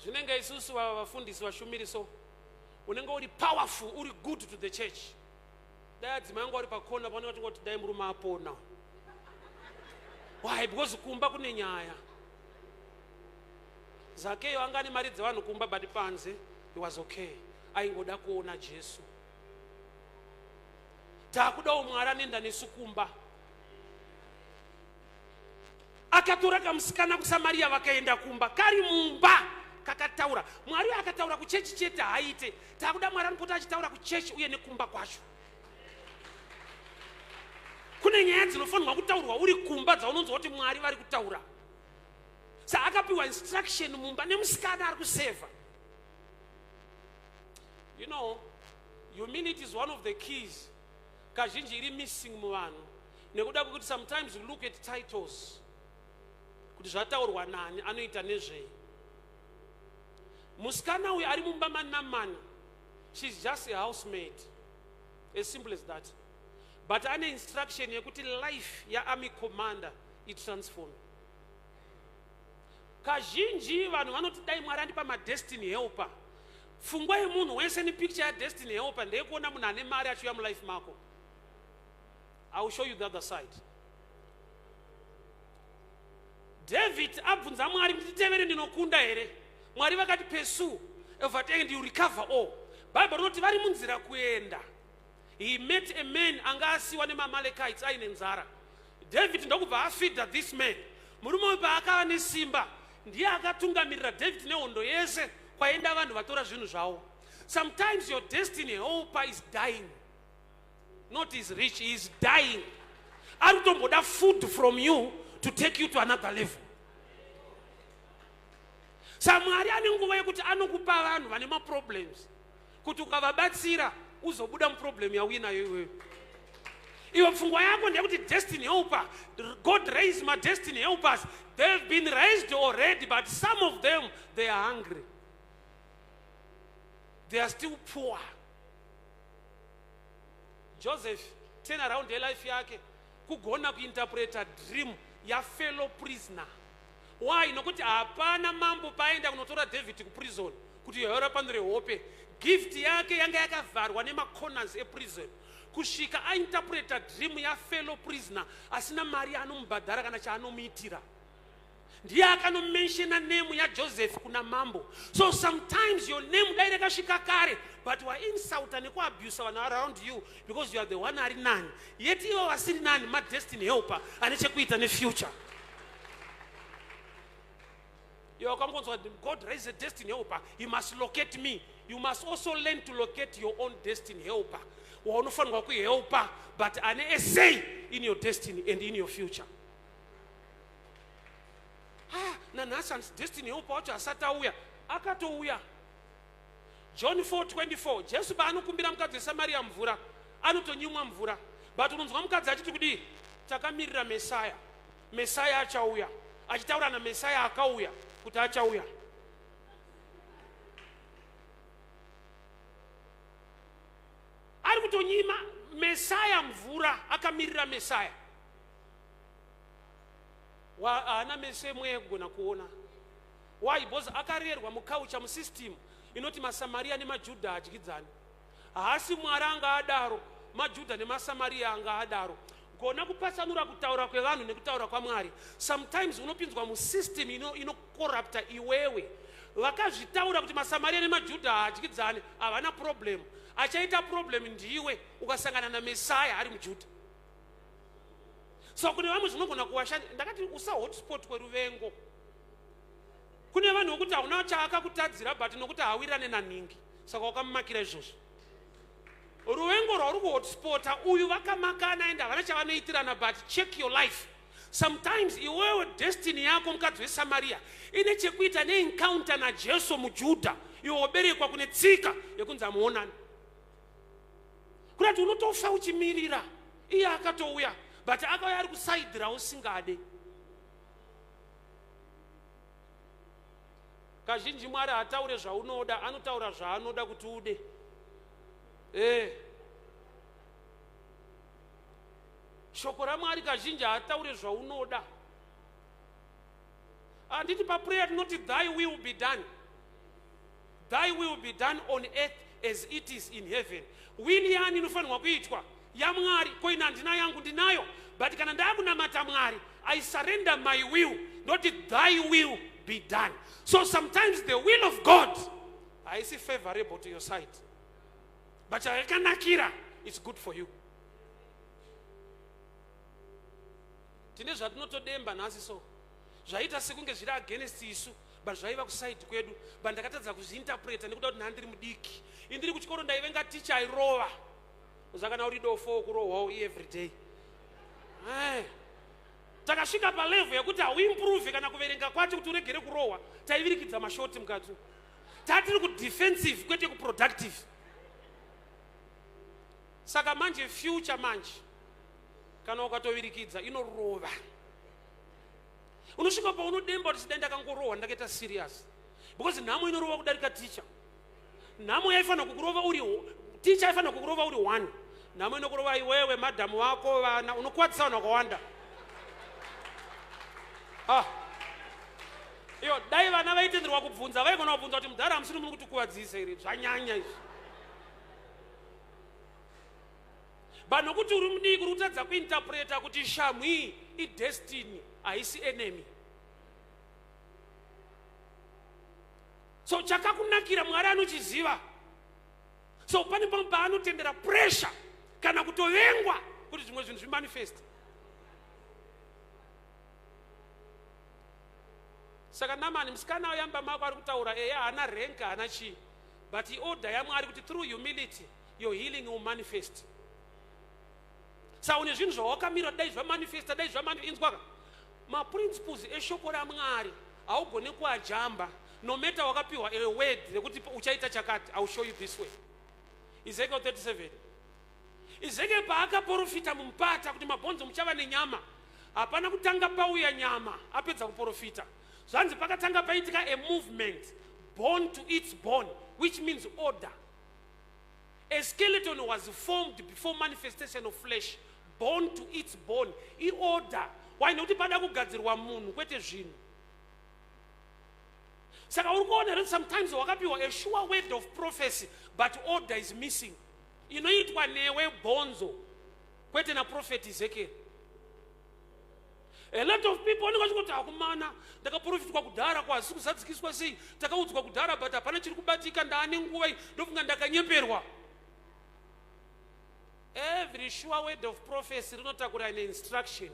Speaker 1: Zvinenge isusu vafundisi, vashumiri, so unenge uri powerful, uri good to the church. Dai adzimai angu ari pakona pavanenge vachingoti, "Dai murume apona." Why? Because kumba kune nyaya. Zakeyo anga ane mari dzevanhu kumba, but panze he was okay, aingoda kuona Jesu. Taakudawo Mwari anoenda nesu kumba. Akatora kamusikana kuSamariya, vakaenda kumba. Kari mumba kakataura. Mwari uyo akataura kuchechi chete haaite. Taakuda Mwari anopota achitaura kuchechi uye nekumba kwacho. Kune nyaya dzinofanirwa kutaurwa uri kumba dzaunonzwa kuti Mwari vari kutaura. Sa akapiwa instruction mumba nemusikana ari kusevha. You know, humility is one of the keys kazhinji iri missing muvanhu, nekuda kwekuti sometimes we look at titles, kuti zvataurwa nani, anoita nezvei. Musikana uyu ari mumba maNamani, she's just a housemaid, as simple as that, but ane instruction yekuti life yaarmy commander itransform. Kazhinji vanhu vanoti, "Dai Mwari andipa madestiny helper." Pfungwa yemunhu wese nepicture yadestiny helper ndeyekuona munhu ane mari achiuya mulife mako. I will show you the other side. David abvunza Mwari kuti, "Titevere, ndinokunda here?" Mwari vakati, "Pursue, overtake and you recover all." Bhaibheri rinoti vari munzira kuenda, he met a man anga asiwa nemaAmalekites aine nzara. David ndokubva afeeda this man. Murume uyu paakava nesimba, ndiye akatungamirira David nehondo yese kwaenda vanhu vatora zvinhu zvavo. Sometimes your destiny helper is dying, not is rich, he is dying. Ari kutomboda food from you to take you to another level. Sa Mwari ane nguva yekuti anokupa vanhu vane maproblems kuti ukavabatsira uzobuda muproblem yauinayo iwewe. Iwe pfungwa yako ndeyekuti destiny helper, God raise my destiny helpers. They've been raised already, but some of them, they are hungry, they are still poor. Joseph, turn around yelife yake kugona kuinterpreta dream yafellow prisoner. Why? Nokuti hapana mambo paaenda kunotora David kuprison kuti yoyora pano rehope. Gift yake yanga yakavharwa nemacorners eprison kusvika ainterpreta dream yafellow prisoner asina mari yaanomubhadhara kana chaanomuitira. Ndiye akanomenshena name yaJoseph kuna mambo. So sometimes your name dai rakasvika kare, but wainsulta nekuabusa vanhu around you because you are the one ari nani, yet ivo vasiri nani, madestiny helper ane chekuita nefuture. Iwe wakangonzwa God raise a destiny helper, he must locate me. You must also learn to locate your own destiny helper waunofanirwa kuhelpa, but ane a say in your destiny and in your future. Ah, nanhasi hanzi destiny helper wacho asati auya, akatouya. John 4:24, Jesu paanokumbira mukadzi weSamariya mvura, anotonyimwa mvura, but unonzwa mukadzi achiti kudii? Takamirira Mesaya, Mesaya achauya. Achitaura naMesaya akauya kuti achauya. Ari kutonyima Mesaya mvura, akamirira Mesaya. Haana meso emweya kugona kuona. Why? Because akarerwa muculture, musystem inoti maSamariya nemaJudha hadyidzani. Haasi Mwari anga adaro, maJudha nemaSamariya anga adaro. Gona kupatsanura kutaura kwevanhu nekutaura kwaMwari. Sometimes unopinzwa musystem inokorapta ino iwewe. Vakazvitaura kuti maSamariya nemaJudha haadyidzani, havana problem. Achaita problem ndiwe ukasangana naMesaya ari muJudha. So kune vamwe zvinogona kuwashanda. Ndakati usa hotspot kweruvengo. Kune vanhu vokuti hauna chaakakutadzira, but nokuti haawirirane naningi, saka wakamumakira izvozvo. Ruvengo rwauri kuhotspota uyu, vakamakana ende havana chavanoitirana, but check your life. Sometimes iwewe destiny yako, mukadzi weSamariya, ine chekuita neencounter naJesu muJudha. Iwe woberekwa kune tsika yekunzi amuonani, kurati unotofa uchimirira. Iye akatouya, but akauya ari kusaidhira usingade. Kazhinji Mwari haataure zvaunoda, anotaura zvaanoda kuti ude. Shoko raMwari kazhinji haataure zvaunoda. Handiti paprayer tinoti, "Thy will be done, thy will be done on earth as it is in heaven"? Will yani inofanirwa kuitwa? YaMwari. Koina handina yangu? Ndinayo, but kana ndaakunamata Mwari, I surrender my will, ndoti, "Thy will be done." So sometimes the will of God haisi favorable to your side, but chayakanakira, it's good for you. Tine zvatinotodemba nhasi, so zvaita sekunge zviri against isu, but zvaiva kuside kwedu, but ndakatadza kuzviinterpreta nekuda kuti nhandiri mudiki. Indiri kuchikoro ndaivenga ticha airova. Uzakana uri dofo, kurohwawo every day. Takasvika palevel yekuti hauimprove kana kuverenga kwacho kuti uregere kurohwa. Taivirikidza mashoti mukati, tatiri kudefensive kwete kuproductive. Saka manje future manje kana ukatovirikidza inorova, unosvika paunodemba kuti sidai ndakangorohwa ndakaita serious, because nhamo inorova kudarika ticha. Nhamo yaifanira kukurova uri ticha, aifanira kukurova uri one. Nhamo inokurova iwewe, madhamu vako, vana, unokuwadzisa vanhu vakawanda. Ah. Iyo dai vana vaitenderwa kubvunza, vaigona kubvunza kuti, "Mudhara, hamusiri muri kutikuvadzisa here? Zvanyanya izvi." But nokuti uri mudiki, uri kutadza kuinterpreta kuti shamhu iyi idestiny, haisi enemy. So chakakunakira Mwari anochiziva. So pane pamwe paanotendera pressure kana kutovengwa kuti zvimwe zvinhu zvimanifest. Saka Namani, musikana wayamba mako ari kutaura, eya, haana rank, haana chii, but iorder yaMwari kuti through humility your healing will manifest. Sa une zvinhu zvawakamira, dai zvamanifesta, dai zvainzwaka maprinciples eshoko raMwari, haugone kuajamba. No matter wakapiwa a word rekuti uchaita chakati, I will show you this way. Ezekiel 37. Ezekiel paakaporofita mumupata kuti mabhonzo muchava nenyama, hapana kutanga pauya nyama apedza kuporofita. Zvanzi pakatanga paitika a movement, bone to its bone, which means order. A skeleton was formed before manifestation of flesh, bone to its bone. Iorder. Why? Nekuti pada kugadzirwa munhu kwete zvinhu. Saka uri kuona here sometimes wakapiwa a sure word of prophecy but order is missing. Inoitwa newe bhonzo kwete naprofeti Ezekiel. A lot of people vanenge vachingoti akumana ndakaprofitwa kudhara ko hazisi kuzadzikiswa sei takaudzwa kudhara but hapana chiri kubatika ndaane nguva iyi ndofunga ndakanyeperwa. Every sure word of prophecy rinotakura an instruction.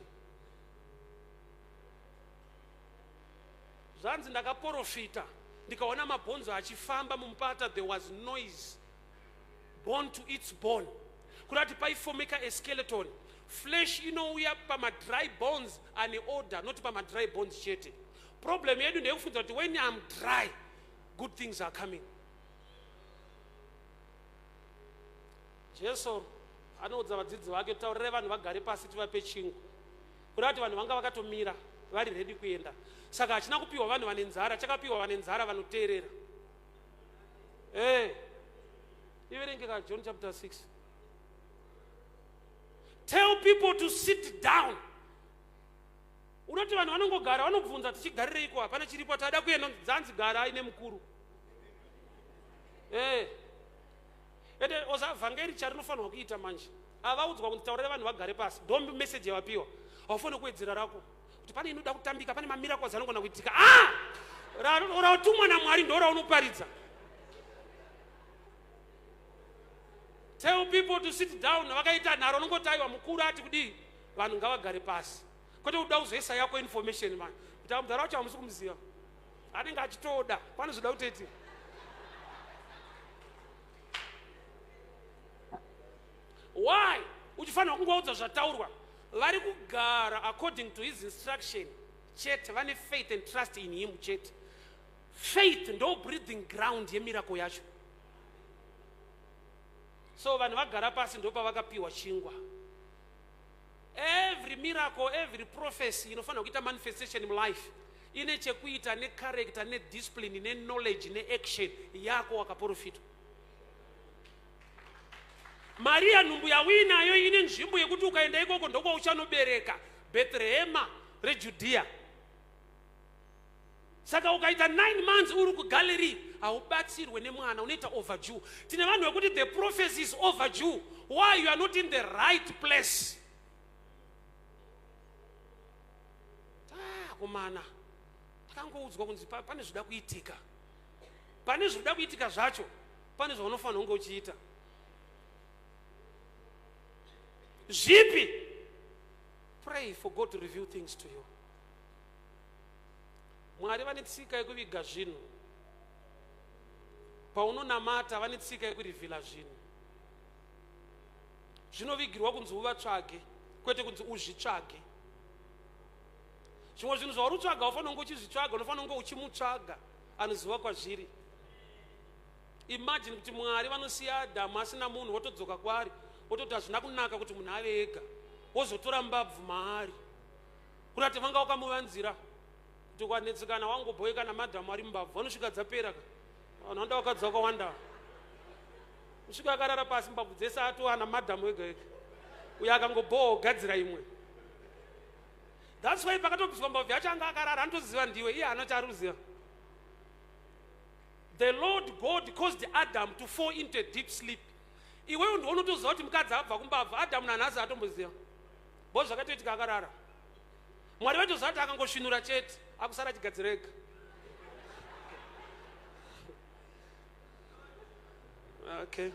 Speaker 1: Zvanzi ndakaprofita ndikaona mabhonzo achifamba mumupata, there was noise, bone to its bone, kuda kuti paifomeka a skeleton. Flesh inouya pamadry bones ane order, not pamadry bones chete. Problem yedu ndeyekufunza kuti when I'm dry good things are coming. Jesu anoudza vadzidzi vake, taurirai vanhu vagare pasi tivape chingwa. Kuda kuti vanhu vanga vakatomira vari redi kuenda. Saka hachina kupiwa vanhu vane nzara, chakapiwa vane nzara vanoteerera. Hey, iverenge ka John chapter 6. Tell people to sit down. Unoti vanhu vanongogara vanobvunza tichigarireiko, hapana chiripo, tada kuenda dzanzi gara aine mukuru. Hey. Ende oza vhangeri charinofanirwa kuita manje. Avaudzwa kunzi taurira vanhu vagare pasi. Ndo message yavapiwa. Haufaniri kuwedzera rako. Kuti pane inoda kutambika, pane mamiracles anogona kuitika. Ah! Ratumwa naMwari ndo raunoparidza. Tell people to sit down. Vakaita nharo unongoti aiwa mukuru ati kudii? Vanhu ngavagare pasi. Kwete kuda kuzoisa yako information man. Kuti mudhara wacho hamusi kumuziva. Anenge achitoda. Pane zvoda kutoitika. Why? Uchifanira kungoudza zvataurwa. Vari kugara according to his instruction chete, vane faith and trust in him chete. Faith ndo breathing ground yemiracle yacho. So vanhu vagara pasi ndo pavakapiwa chingwa. Every miracle, every prophecy inofanira kuita manifestation in life ine chekuita necharacter, nediscipline, neknowledge, neaction yako wakaprofitwa. Maria nhumbu yauinayo ine nzvimbo yekuti ukaenda ikoko ndokwauchanobereka, Bhethrehema reJudhea. Saka ukaita 9 months uri kuGalilee haubatsirwe nemwana, unoita overdue. Tine vanhu vekuti the prophecy is overdue. Why? You are not in the right place. Komana, takangoudzwa kunzi pane zvoda kuitika. Pane zvoda kuitika zvacho, pane zvaunofanira kunge uchiita. Zvipi? Pray for God to reveal things to you. Mwari vane tsika yekuviga zvinhu. Paunonamata vane tsika yekurivhila zvinhu. Zvinovigirwa kunzi uvatsvage, kwete kunzi uzvitsvage. Zvimwe zvinhu zvauri kutsvaga ufanira kunge uchizvitsvaga, unofanira kunge uchimutsvaga anoziva kwazviri. Imagine kuti Mwari vanosiya Adamu asina munhu, votodzoka kwaari, vototi hazvina kunaka kuti munhu ave ega, wozotora mbabvu maari. Kurati vanga wakamuvanzira kuti ukanetsekana wangobhoekana madhamu ari mbabvu vanosvika dzapera ka. Vanhu vanoda vakadzi vakawanda. Kusvika akarara pasi mbabvu dzese atowana madhamu ega ega. Uyo akangobhowa ogadzira imwe. That's why pakatobviswa mbabvu yacho anga akarara anotoziva ndiwe, iye haana chaari kuziva. The Lord God caused Adam to fall into a deep sleep. Iwewe ndiwe unotoziva kuti mukadzi abva kumbabvu, Adamu nanhasi atomboziva. Bo zvakatoitika akarara. Mwari vaitoziva kuti akangosvinura chete, akusara achigadzira ega. Okay.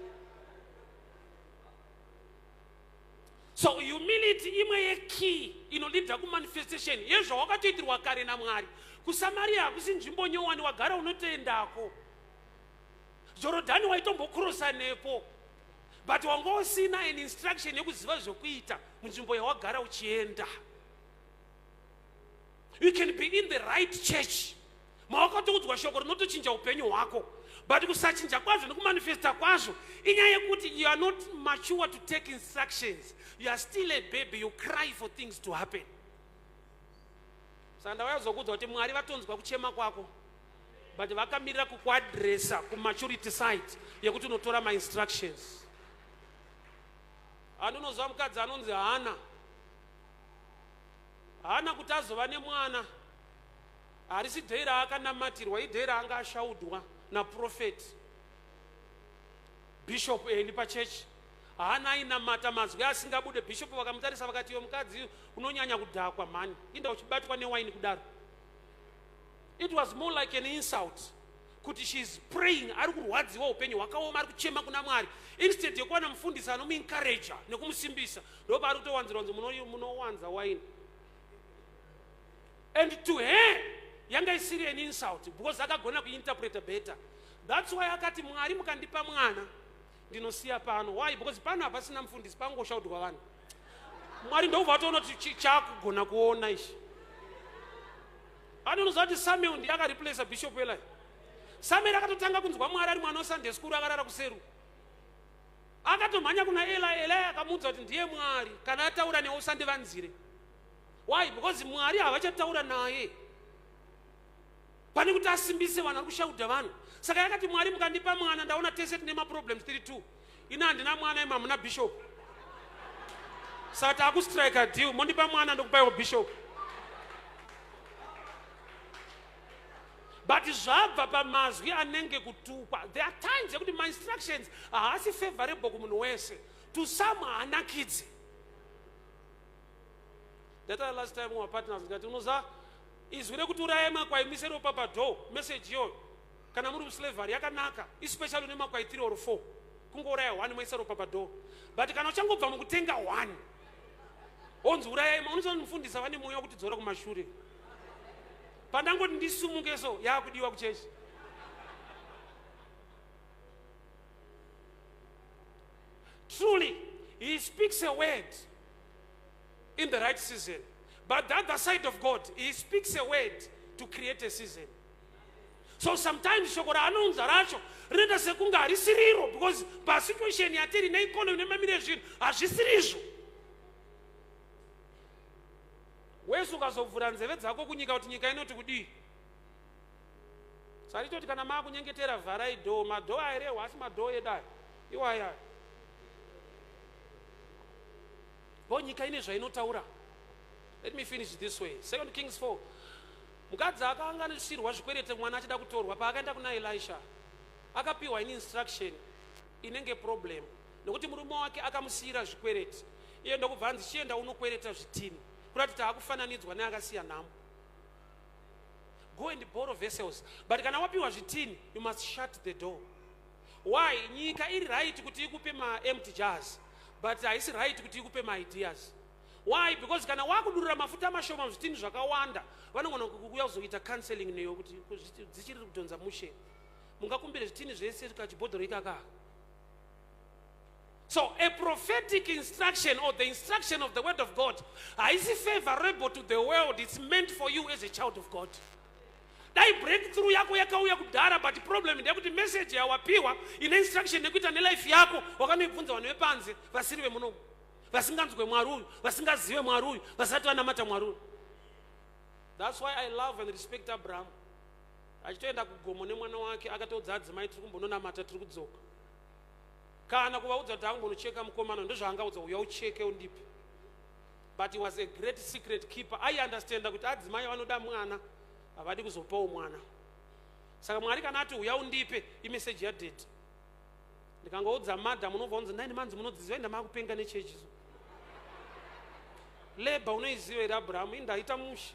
Speaker 1: So humility imwe yekey inolidha kumanifestation yezvawakatoitirwa kare naMwari. KuSamaria hakusi nzvimbo nyowani, wagara unotoendako. Jorodhani waitombokurosa nepo, but wanga usina an instruction yekuziva zvekuita munzvimbo yawagara uchienda. You can be in the right church. Mawakatoudzwa shoko rinotochinja upenyu hwako, but kusachinja kwazvo nekumanifesta kwazvo inyaya yekuti you are not mature to take instructions. You are still a baby, you cry for things to happen. Saka ndauya kuzokuudza kuti Mwari vatonzwa kuchema kwako, but vakamirira kukuadresa kumaturity side yekuti unotora mainstructions. Anonozva mukadzi anonzi Hana. Hana kuti azova nemwana, harisi day raakanamatirwa, iday raanga ashaudwa naprofeti Bishop Eli pachechi. Haana ainamata mazwi asingabude. Bishop vakamutarisa vakati, iwe mukadzi unonyanya kudhakwa mhani, inda uchibatwa newaini kudaro. It was more like an insult kuti she is praying, ari kurwadziwa, upenyu hwakaoma, ari kuchema kuna Mwari. Instead yekuwana mufundisi anomuencouraja nekumusimbisa, ndopaari kutowanzirwa nzi munowanza waini. And to her yanga isiri an insult because akagona kuinterpreta better. That's why akati, Mwari, mukandipa mwana ndinosiya pano. Why? Because pano hapasina mufundisi, pangoshaudwa vanhu. Mwari ndokubva atoona kuti chakugona kuona ichi. Anonoziva kuti Samuel ndiye akareplaca Bishop Eli. Samuel akatotanga kunzwa Mwari ari mwana weSunday school, akarara kuseru, akatomhanya kuna Eli. Eli akamuudza kuti ndiye Mwari, kana ataura newe usandivanzire. Why? Because Mwari havachataura naye pane kuti asimbise vanhu, ari kushaudha vanhu. Saka yakati, Mwari, mukandipa mwana, ndaona tese tine maproblems 32. Ina handina mwana, imi hamuna bishop, saka taakustrike deal: mondipa mwana, ndokupaiwo bishop. But zvabva pamazwi anenge kutukwa. There are times yekuti mainstructions haasi favorable kumunhu wese. To some haanakidzi. Ndataura last time mumapartners, ndikati, unoziva izwi rekuti urayai makwai muise ropa padoor, message iyoyo kana muri muslavery yakanaka, especially une makwai 3 or 4, kungouraya 1 moisa ropa padoor. But kana uchangobva mukutenga 1, onzi urayai, unofanira vane mwoyo wekuti dzora kumashure. Pandangoti ndisumuke so, yaakudiwa kuchechi. Truly, he speaks a word in the right season, but the other side of God, he speaks a word to create a season. So sometimes shoko raanounza racho rinoita sekunge harisiriro, because pasituation yatiri neeconomy nemamiri ezvinhu hazvisirizvo. Wese ukazovhura nzeve dzako kunyika kuti nyika inoti kudii, saritoti kana maakunyengetera vharai door. Madoor airehwa asi madoor edu aya iwaya bo nyika ine zvainotaura. Let me finish this way. Second Kings 4, mukadzi akaanganisirwa zvikwerete, mwana achida kutorwa. Paakaenda kuna Elisha, akapiwa ini instruction inenge problem, nekuti murume wake akamusiyira zvikwereti. Iye ndokubva anzi, chienda unokwereta zvitini. Kurati taakufananidzwa neakasiya nhamo. Go and borrow vessels, but kana wapiwa zvitini, you must shut the door. Why? Nyika iri right kuti ikupe maempty jars, but haisi right kuti ikupe maideas. Why? Because kana wakudurura mafuta mashoma muzvitini zvakawanda, vanogona kuuya kuzoita counseling neyo kuti dzichiri kudhonza mushe, mungakumbire zvitini zvese kachibhodhoro ikaka. So a prophetic instruction or the instruction of the word of God haisi favorable to the world. It's meant for you as a child of God. Dai breakthrough yako yakauya kudhara, but problem ndeyekuti message yawapiwa ine instruction nekuita nelife yako, wakanoibvunza vanhu vepanze vasiri vemunomu, vasinganzwe Mwari uyu, vasingazive Mwari uyu, vasati vanamata Mwari uyu. That's why I love and respect Abraham. Achitoenda kugomo nemwana wake, akatoudza adzimai, tiri kumbononamata, tiri kudzoka. Kana kuvaudza kuti akumbonocheka mukomana, ndozvaangaudza, uya ucheke undipe. But he was a great secret keeper. Aiunderstanda kuti adzimai vanoda mwana, havadi kuzopawo mwana. Saka Mwari kana ati uya undipe, imeseji yadaddy. Ndikangoudza madam, unobva unzi 9 months munodziziva, inda makupenga nechechi. So labour unoiziva here, Abrahamu? Indaita mushe.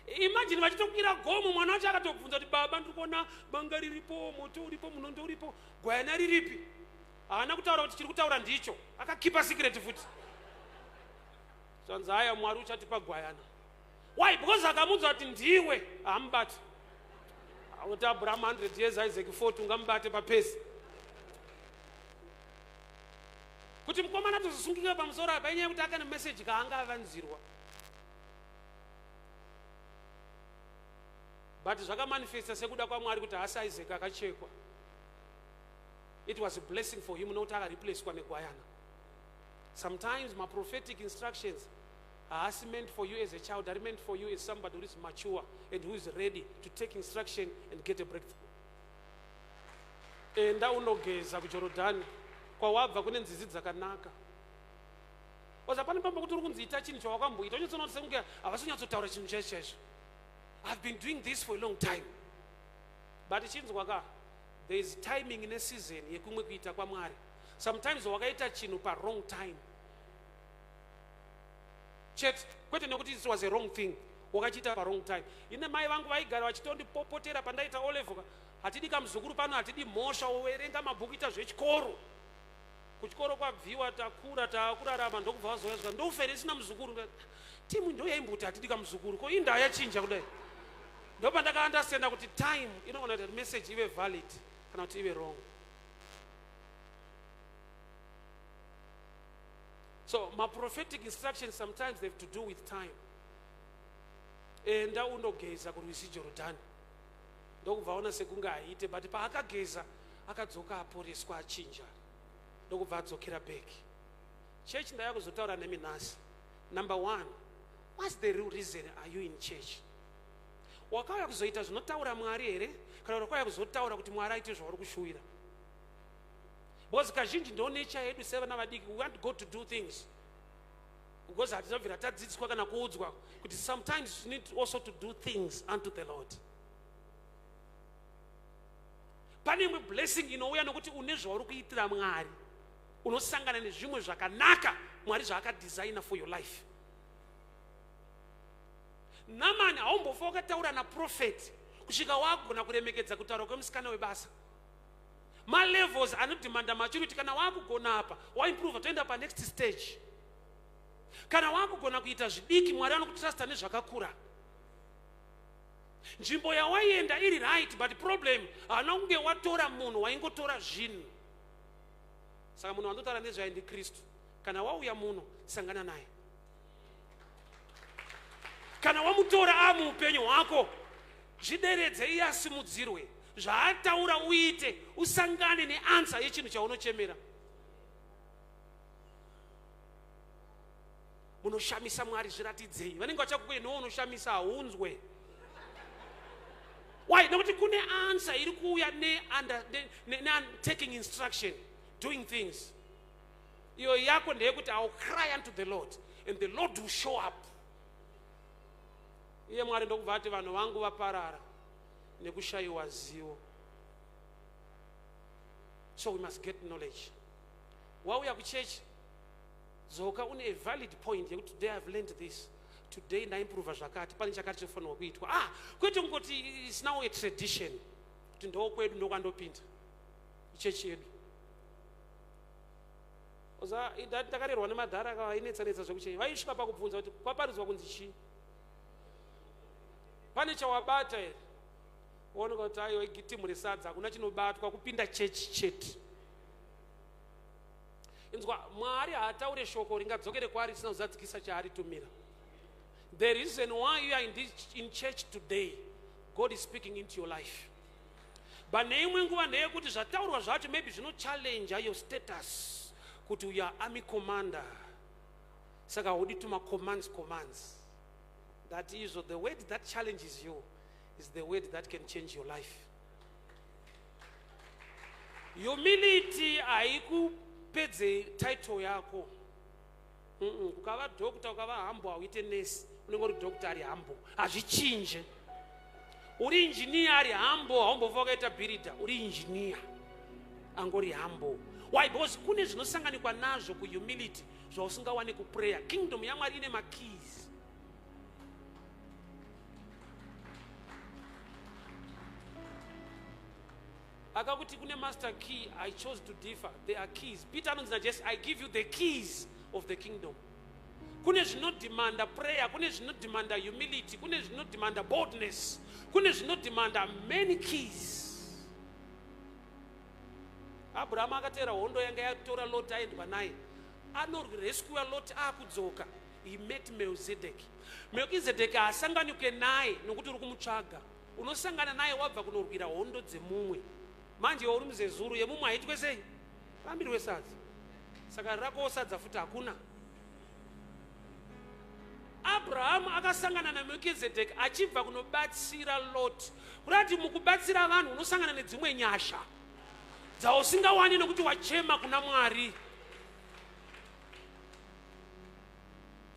Speaker 1: Imagine vachitokwira gomo, mwana wacho akatobvunza kuti, baba, ndiri kuona banga riripo, moto uripo, munondo uripo, gwayana riripi? Haana kutaura kuti chiri kutaura ndicho. Akakipa secret futi. Zvanzi, haya, Mwari uchatipa gwayana. Why? Because akamuudza kuti ndiwe, haamubati. Akuti Abrahamu 100 years, Isaac 40, ungamubate papesi kuti mukomana tozosungika pamusoro apa? Inyaya yekuti akane meseji kaanga avanzirwa. Saka But zvakamanifesta sekuda kwaMwari kuti haasi Isaac akachekwa. It was a blessing for him nokuti akareplacwa negwayana. Sometimes maprophetic instructions haasi meant for you as a child, ari meant for you as somebody who is mature and who is ready to take instruction and get a breakthrough. Enda unogeza kuJorodhani kwawabva kune nzizi dzakanaka. Oza pane pamba kuti uri kunzi ita chinhu chawakamboita, unyatsoona kuti sekunge havasi kunyatsotaura chinhu chaizvo chaizvo. I've been doing this for a long time. But chinzwa ka, there is timing neseason yekumwe kuita kwaMwari. Sometimes wakaita chinhu pa wrong time. Chete, kwete nekuti it was a wrong thing. Wakachiita pa wrong time. Ine mai vangu vaigara vachitondipopotera pandaita O level. Hatidi kamuzukuru pano, hatidi mhosva, wowerenga mabhuku, ita zvechikoro. Kuchikoro kwabviwa, takura, taakurarama, ndokubva vazouya zvika ndofa here isina muzukuru. Timu ndo yaimbuti hatidi kamuzukuru, ko indaa yachinja kudai. Ndopandakaandastenda kuti time inogona kuti message ive valid kana kuti ive wrong. So maprophetic instructions sometimes they have to do with time. Enda unogeza kurwizi Jorodhani. Ndokubva aona sekunge haiite, but paakageza akadzoka aporeswa achinja, ndokubva adzokera back. Church ndaya kuzotaura nemi nhasi. Number one, what's the real reason are you in church? Wakauya kuzoita zvinotaura Mwari here, kana kuti wakauya kuzotaura kuti Mwari aite zvauri kushuwira? Because kazhinji ndo nature yedu sevana vadiki, we want God to do things because hatinobvira tadzidziswa kana kuudzwa kuti sometimes you need also to do things unto the Lord. Pane imwe blessing inouya nokuti une zvauri kuitira Mwari, unosangana nezvimwe zvakanaka Mwari zvaakadesigna for your life. Namani haumbofa wakataura naprofeti kusvika wagona kuremekedza kutaura kwemusikana webasa. Malevels anodemanda maturity. Kana wakugona apa, waimprove, toenda panext stage. Kana wakugona kuita zvidiki, Mwari anokutrusta nezvakakura. Nzvimbo yawaienda iri right, but problem haana kunge watora munhu, waingotora zvinhu. Saka munhu wandotaura nezvaye ndiKristu. Kana wauya muno, sangana naye. Kana wamutora amuupenyu hwako, zvideredze iye asimudzirwe. Zvaataura uite, usangane neansa yechinhu chaunochemera. Munoshamisa Mwari, zviratidzei. Vanenge vachakukwei, nowo unoshamisa haunzwe. Why? Nekuti kune answer iri kuuya ne, ne, ne, taking instruction, doing things. Iyo yako ndeyekuti I will cry unto the Lord and the Lord will show up. Iye Mwari ndokubva ati vanhu vangu vaparara nekushayiwa zivo. So we must get knowledge. Wauya kuchechi, dzoka une a valid point yekuti today I've learned this, today ndaimprova zvakati, pane chakati chofanirwa kuitwa. Kwete kungoti it's now a tradition kuti ndokwedu ndokwandopinda ichechi yedu. Ndakarerwa nemadhara vainetsanetsa zvekuchechi, vaisvika pakubvunza kuti kwaparidzwa kunzi chii, pane chawabata here? Wooneka kuti aiwa igitimu resadza, hakuna chinobatwa, kupinda chechi chete. Inzwa, Mwari haataure shoko ringadzokere kwaari risina kuzadzikisa chaaritumira. The reason why you are in church today, God is speaking into your life. But neimwe nguva ndeyekuti zvataurwa zvacho maybe zvinochallenge your status kuti you are army commander, saka haudi tuma commands commands. That is the word that challenges you is the word that can change your life. Humility haikupedze title yako. Ukava doctor, ukava humble, hauite nurse, unenge uri doctor ari humble, hazvichinje. Uri engineer ari humble, haumbofa wakaita builder, uri engineer angori humble. Why? Because kune zvinosanganikwa nazvo kuhumility zvausingawani kuprayer. Kingdom yaMwari ine makeys. Akakuti kune master key, I chose to differ. There are keys. Peter anonzi naJesu, I give you the keys of the kingdom. Kune zvinodemanda prayer, kune zvinodemanda humility, kune zvinodemanda boldness, kune zvinodemanda many keys. Abraham akateera hondo yanga yatora Lot aendwa naye, anorescuwa Lot akudzoka. He met Melchizedek. Melchizedek haasanganike naye nokuti uri kumutsvaga. Unosangana naye wabva kunorwira hondo dzemumwe. Manje iwe uri muzezuru yemumwe haitwe sei? Rambirwe sadza. Saka rakowo sadza futi hakuna. Abrahamu akasangana naMelkizedeki achibva kunobatsira Lot. Kurati mukubatsira vanhu unosangana nedzimwe nyasha dzausingawani nekuti wachema kuna Mwari.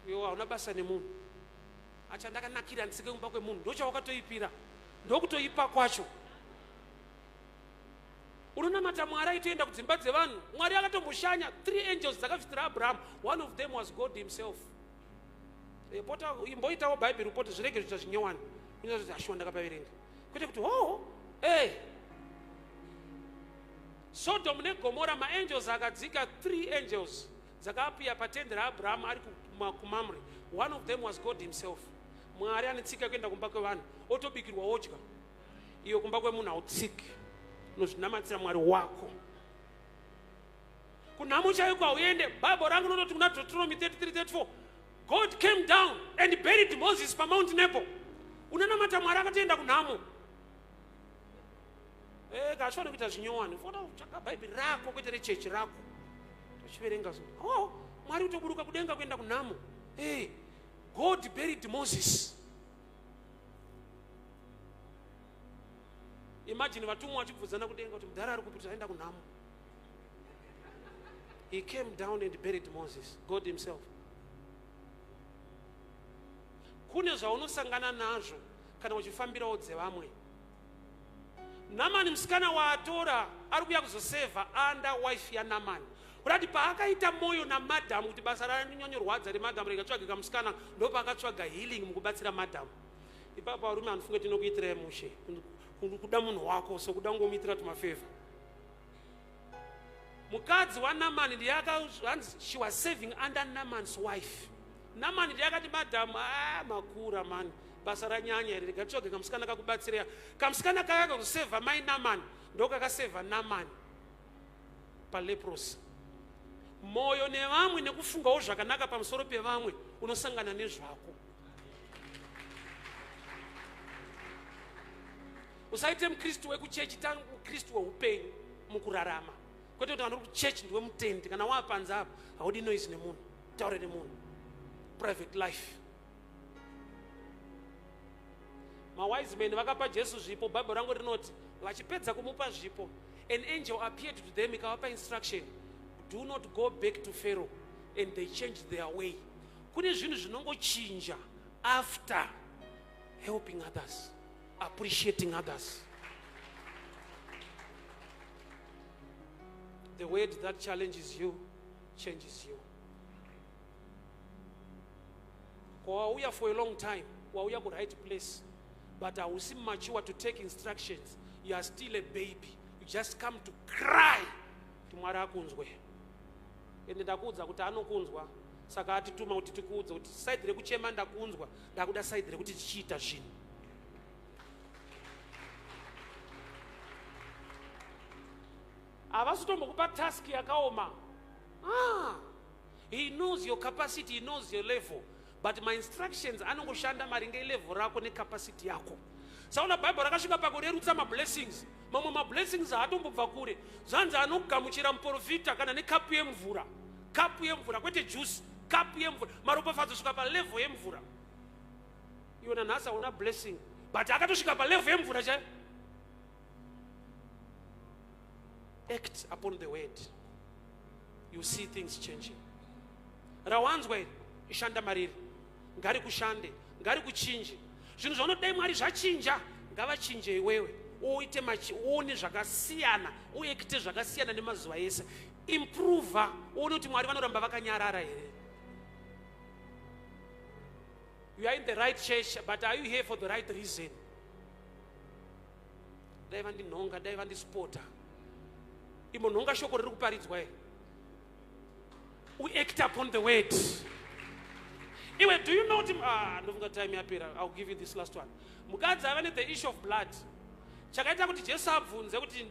Speaker 1: Iwe hauna basa nemunhu. Achandakanakira ndisike kumba kwemunhu ndochawakatoipira ndokutoipa kwacho. Unonamata Mwari aitoenda kudzimba dzevanhu. Mwari akatomboshanya three angels dzakavhitira Abraham. One of them was God himself. Eh, pota imboitawo Bhaibheri upote zvirege zviita zvinyowani. Unoita ashuwa ndakapaverenga. Kwete kuti hoho eh Sodom neGomora maangels akadzika three angels dzakaapiya patende raAbraham ari kuMamre. One of them was God himself. Mwari ane tsika yekuenda kumba kwevanhu otobikirwa odya. Iyo kumba kwemunhu hautsiki, unozvinamatira Mwari wako. Kunhamo chaiko hauende. Bible rangu rinototi kuna Deuteronomy 33:34 God came down and buried Moses paMount Nebo. Unonamata Mwari akatoenda kunhamo. Eh, kashona kuita zvinyowani. Fota kutsvaka Bhaibheri rako kwete rechechi rako. Tochiverenga so. Oh, Mwari kutoburuka kudenga kuenda kunhamo. Eh, God buried Moses. Imagine vatumwa vachibvudzana kudenga kuti mudhara ari kupi aenda kunhamo. He came down and buried Moses, God himself. Kune zvaunosangana nazvo kana uchifambirawo dzevamwe. Namani musikana waatora ari kuya kuzosevha under wife yaNamani. Kurati paakaita moyo namadam kuti basa ranyanyorwadza remadam rikatsvage kamusikana ndopaakatsvaga healing mukubatsira madam. Ipapo varume handifunge tinokuitirai mushe kuda munhu wako so kuda kungomuitira tumafevha. Mukadzi waNamani ndiye hanzi she was serving under Naman's wife. Namani ndiye akati madam ah makura mani basa ranyanya iri rega titsvage kamusikana kakubatsirea. Kamusikana kaya kakusevha mai Namani ndokakasevha Namani paleprosy. Moyo nevamwe nekufungawo zvakanaka pamusoro pevamwe unosangana nezvako. Usaite muKristu wekuchechi, ta muKristu weupenyu mukurarama, kwete kuti vanhu kuchechi ndiwe mutendi. Kana waapanze apo haudi noise nemunhu, taure nemunhu, private life. Mawise men vakapa Jesu zvipo. Bible rangu rinoti vachipedza kumupa zvipo, an angel appeared to them ikavapa instruction, do not go back to Pharaoh, and they changed their way. Kune zvinhu zvinongochinja after helping others, appreciating others. The word that challenges you changes you. Kwawauya for a long time, wauya ku right place, but hausi mature to take instructions. You are still a baby. You just come to cry kuti Mwari akunzwe. Ende ndakuudza kuti anokunzwa, saka atituma kuti tikuudze kuti side rekuchema ndakunzwa, ndakuda side rekuti tichiita zvinhu. Havasi kutombokupa task yakaoma. He knows your capacity, he knows your level, but my instructions anongoshanda maringe level rako necapacity yako. Saona Bible rakasvika pakurerutsa mablessings. Mamwe mablessings haatombobva kure. Zvanzi anogamuchira muprofita kana nekapu yemvura, kapu yemvura kwete juice, kapu yemvura. Maropafadzo svika palevel yemvura. Iwe nanhasi hauna blessing, but akatosvika palevel yemvura chaiyo. Act upon the word, you see things changing. Rawanzwa iri ishanda mariri, ngari kushande, ngari kuchinje. Zvinhu zvaunodai Mwari zvachinja, ngavachinje iwewe. Uite uone zvakasiyana, uekite zvakasiyana nemazuva ese. Improve, uone kuti Mwari vanoramba vakanyarara here. You are in the right church, but are you here for the right reason? Dai vandinhonga, dai vandisipota. Imbonhonga shoko riri kuparidzwa here. We act upon the word. Iwe, do you know kuti ndofunga time yapera. I'll give you this last one. Mukadzi ava ne the issue of blood. Chakaita kuti Jesu abvunze kuti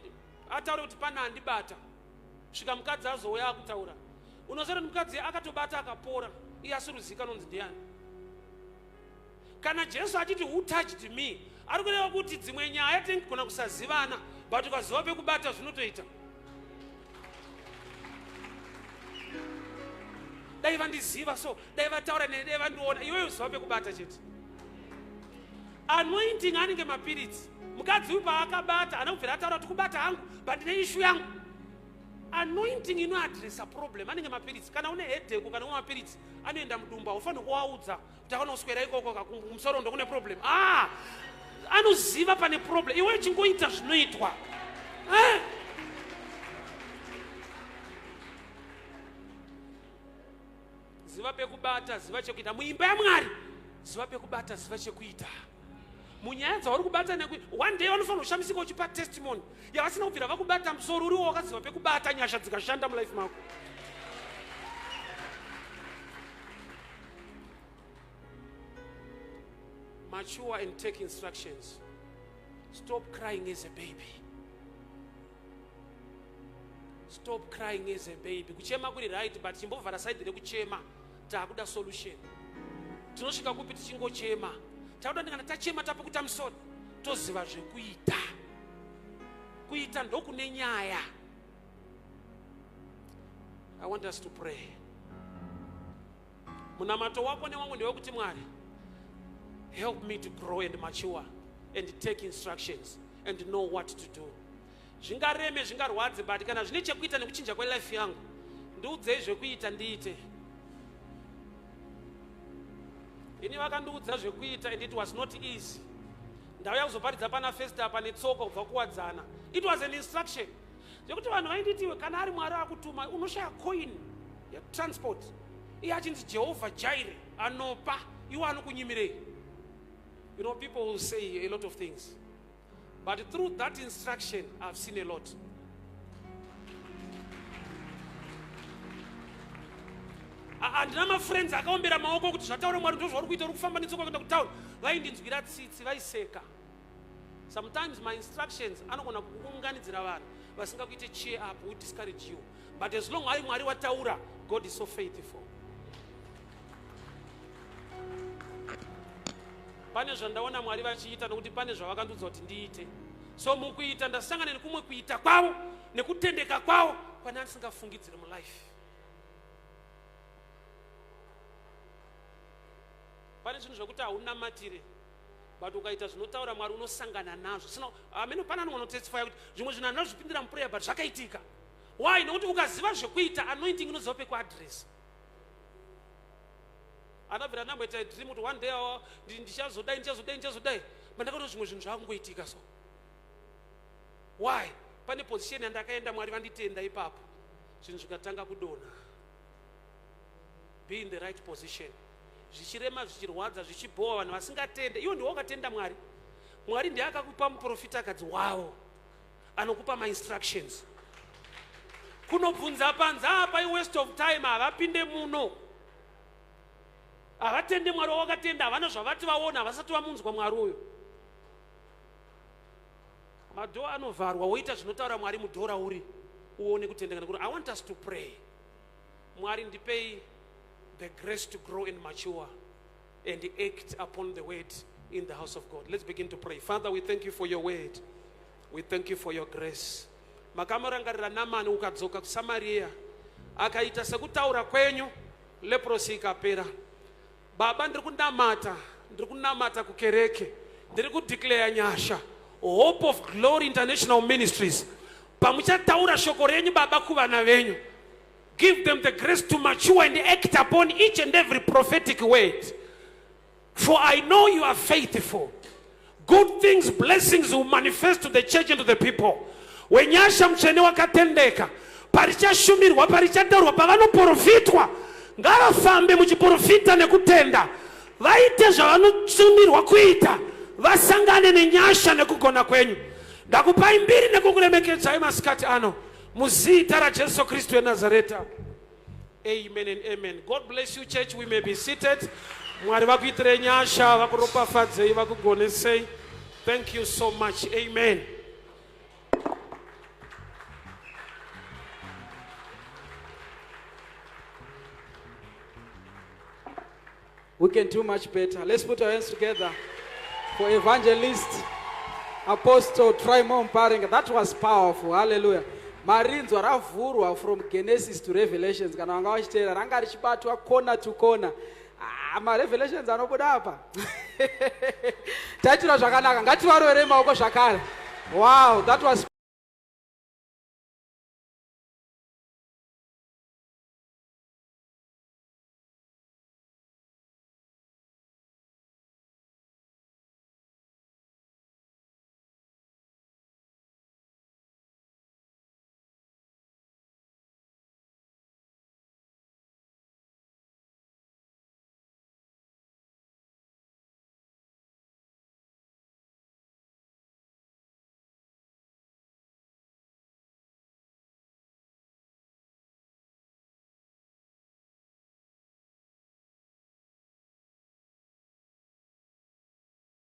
Speaker 1: ataure kuti pana andibata. Svika mukadzi azouya akutaura. Unoziva kuti mukadzi akatobata akapora, iye asiri kuzika anonzi ndiani. Kana Jesu achiti who touched me, Ari kureva kuti dzimwe nyaya tingagona kusazivana, but ukaziva pekubata zvinotoita. Dai vandiziva so, dai vataura neni, dai vandiona. Iwewe ziva pekubata chete. Anointing anenge mapiritsi. Mukadzi uyu paakabata haana kubvira ataura kuti kubata hangu, but ndine ishu yangu. Anointing inoadresa problem, anenge mapiritsi. Kana une headache, kana une mapiritsi anoenda mudumbu, haufaniri kuwaudza kuti akanoswera ikoko kumusoro ndokune problem. Ah, anoziva pane problem. Iwe chingoita zvinoitwa. Eh? Ziva pekubata, ziva chekuita muimba yaMwari. Ziva pekubata, ziva chekuita munyaya dzauri kubata. Neku one day vanofanira kushamisika uchipa testimony yavasina kubvira vakubata musoro uriwo wakaziva pekubata, nyasha dzikashanda mulife mako. Mature and take instructions. Stop crying as a baby. Stop crying as a baby. Kuchema kuri right, but chimbovhara side rekuchema. Taakuda solution. Tinosvika kupi tichingochema? Takuda kuti kana tachema tapukuta musoro, toziva zvekuita. Kuita ndokune nyaya. I want us to pray. Munamato wako newangu ndewekuti, Mwari, help me to grow and mature and take instructions and know what to do. Zvingareme, zvingarwadze, but kana zvine chekuita nekuchinja kwelife yangu, ndiudzei zvekuita ndiite. Ini vakandiudza zvekuita and it was not easy. Ndauya kuzoparidza pana first apa netsoka kubva kuwadzana. It was an instruction. Zvekuti vanhu vainditiwe, kana ari Mwari akutuma, unoshaya coin yetransport. Iye achinzi Jehovha Jaire anopa, iwo anokunyimirei? You know, people will say a lot of things, but through that instruction I've seen a lot. Handina mafriends akaombera maoko kuti zvataura Mwari ndozvauri kuita, uri kufamba netsoka kuenda kutaura. Vaindinzwira tsitsi, vaiseka. Sometimes my instructions anogona kukuunganidzira vanhu vasingakuite cheer up, who discourage you, but as long ari Mwari wataura, God is so faithful. Pane zvandaona Mwari vachiita nokuti pane zvavakandiudza kuti ndiite. So mukuita ndasangana nekumwe kuita kwavo nekutendeka kwavo kwana ndisingafungidziri mulife. Pane zvinhu zvekuti haunamatire, but ukaita zvinotaura Mwari unosangana nazvo. Sino amene pana anonotestify kuti zvimwe zvinhu handina kuzvipindira muprayer, but zvakaitika. Why? Nokuti ukaziva zvekuita, anointing inoziva pekuadresa. Anabvira ndamboita dream kuti one day ndichazodai, ndichazodai, ndichazodai, but ndakaona zvimwe zvinhu zvakungoitika. So why? Pane position yandakaenda, Mwari vanditenda ipapo, zvinhu zvikatanga kudonha. Be in the right position. Zvichirema, zvichirwadza, zvichibhowa, vanhu vasingatende, iwo ndiwo wakatenda Mwari. Mwari ndiye akakupa muprofitakadzi wavo anokupa mainstructions. Kunobvunza panze apa iwaste of time. Havapinde muno, havatende Mwari wawakatenda, havana zvavati vaona, havasati vamunzwa Mwari uyo. Madoor anovharwa, woita zvinotaura Mwari mudoor rauri, uone kutendeka. Nekuti I want us to pray. Mwari, ndipei the grace to grow and mature and act upon the word in the house of God. Let's begin to pray. Father, we thank you for your word. We thank you for your grace. Makamurangarira Namani ukadzoka kuSamaria, akaita sekutaura kwenyu, leprosy ikapera. Baba, ndiri kunamata, ndiri kunamata kukereke, ndiri kudeclare nyasha, Hope of Glory International Ministries. Pamuchataura shoko renyu, Baba, kuvana venyu, give them the grace to mature and act upon each and every prophetic word, for I know you are faithful. Good things, blessings will manifest to the church and to the people. Wenyasha, mutsvene, wakatendeka, parichashumirwa, parichataurwa, pavanoprofitwa, ngavafambe muchiprofita nekutenda, vaite zvavanosumirwa kuita, vasangane nenyasha nekugona kwenyu. Ndakupai mbiri nekukuremekedzai masikati ano muzita raJesu Kristu weNazareta. Amen and amen. God bless you, church. We may be seated. Mwari vakuitire nyasha, vakuropafadzei, vakugonesei. Thank you so much. Amen.
Speaker 2: We can do much better. Let's put our hands together For Evangelist Apostle Trymore Muparinga. That was powerful. Hallelujah. Marinzwa ravhurwa from Genesis to Revelations. Kana vanga vachiteera, ranga richibatwa corner to corner. Ah, marevelations anobuda apa. Taitirwa zvakanaka. Ngativaroverei maoko zvakare. Wow, that was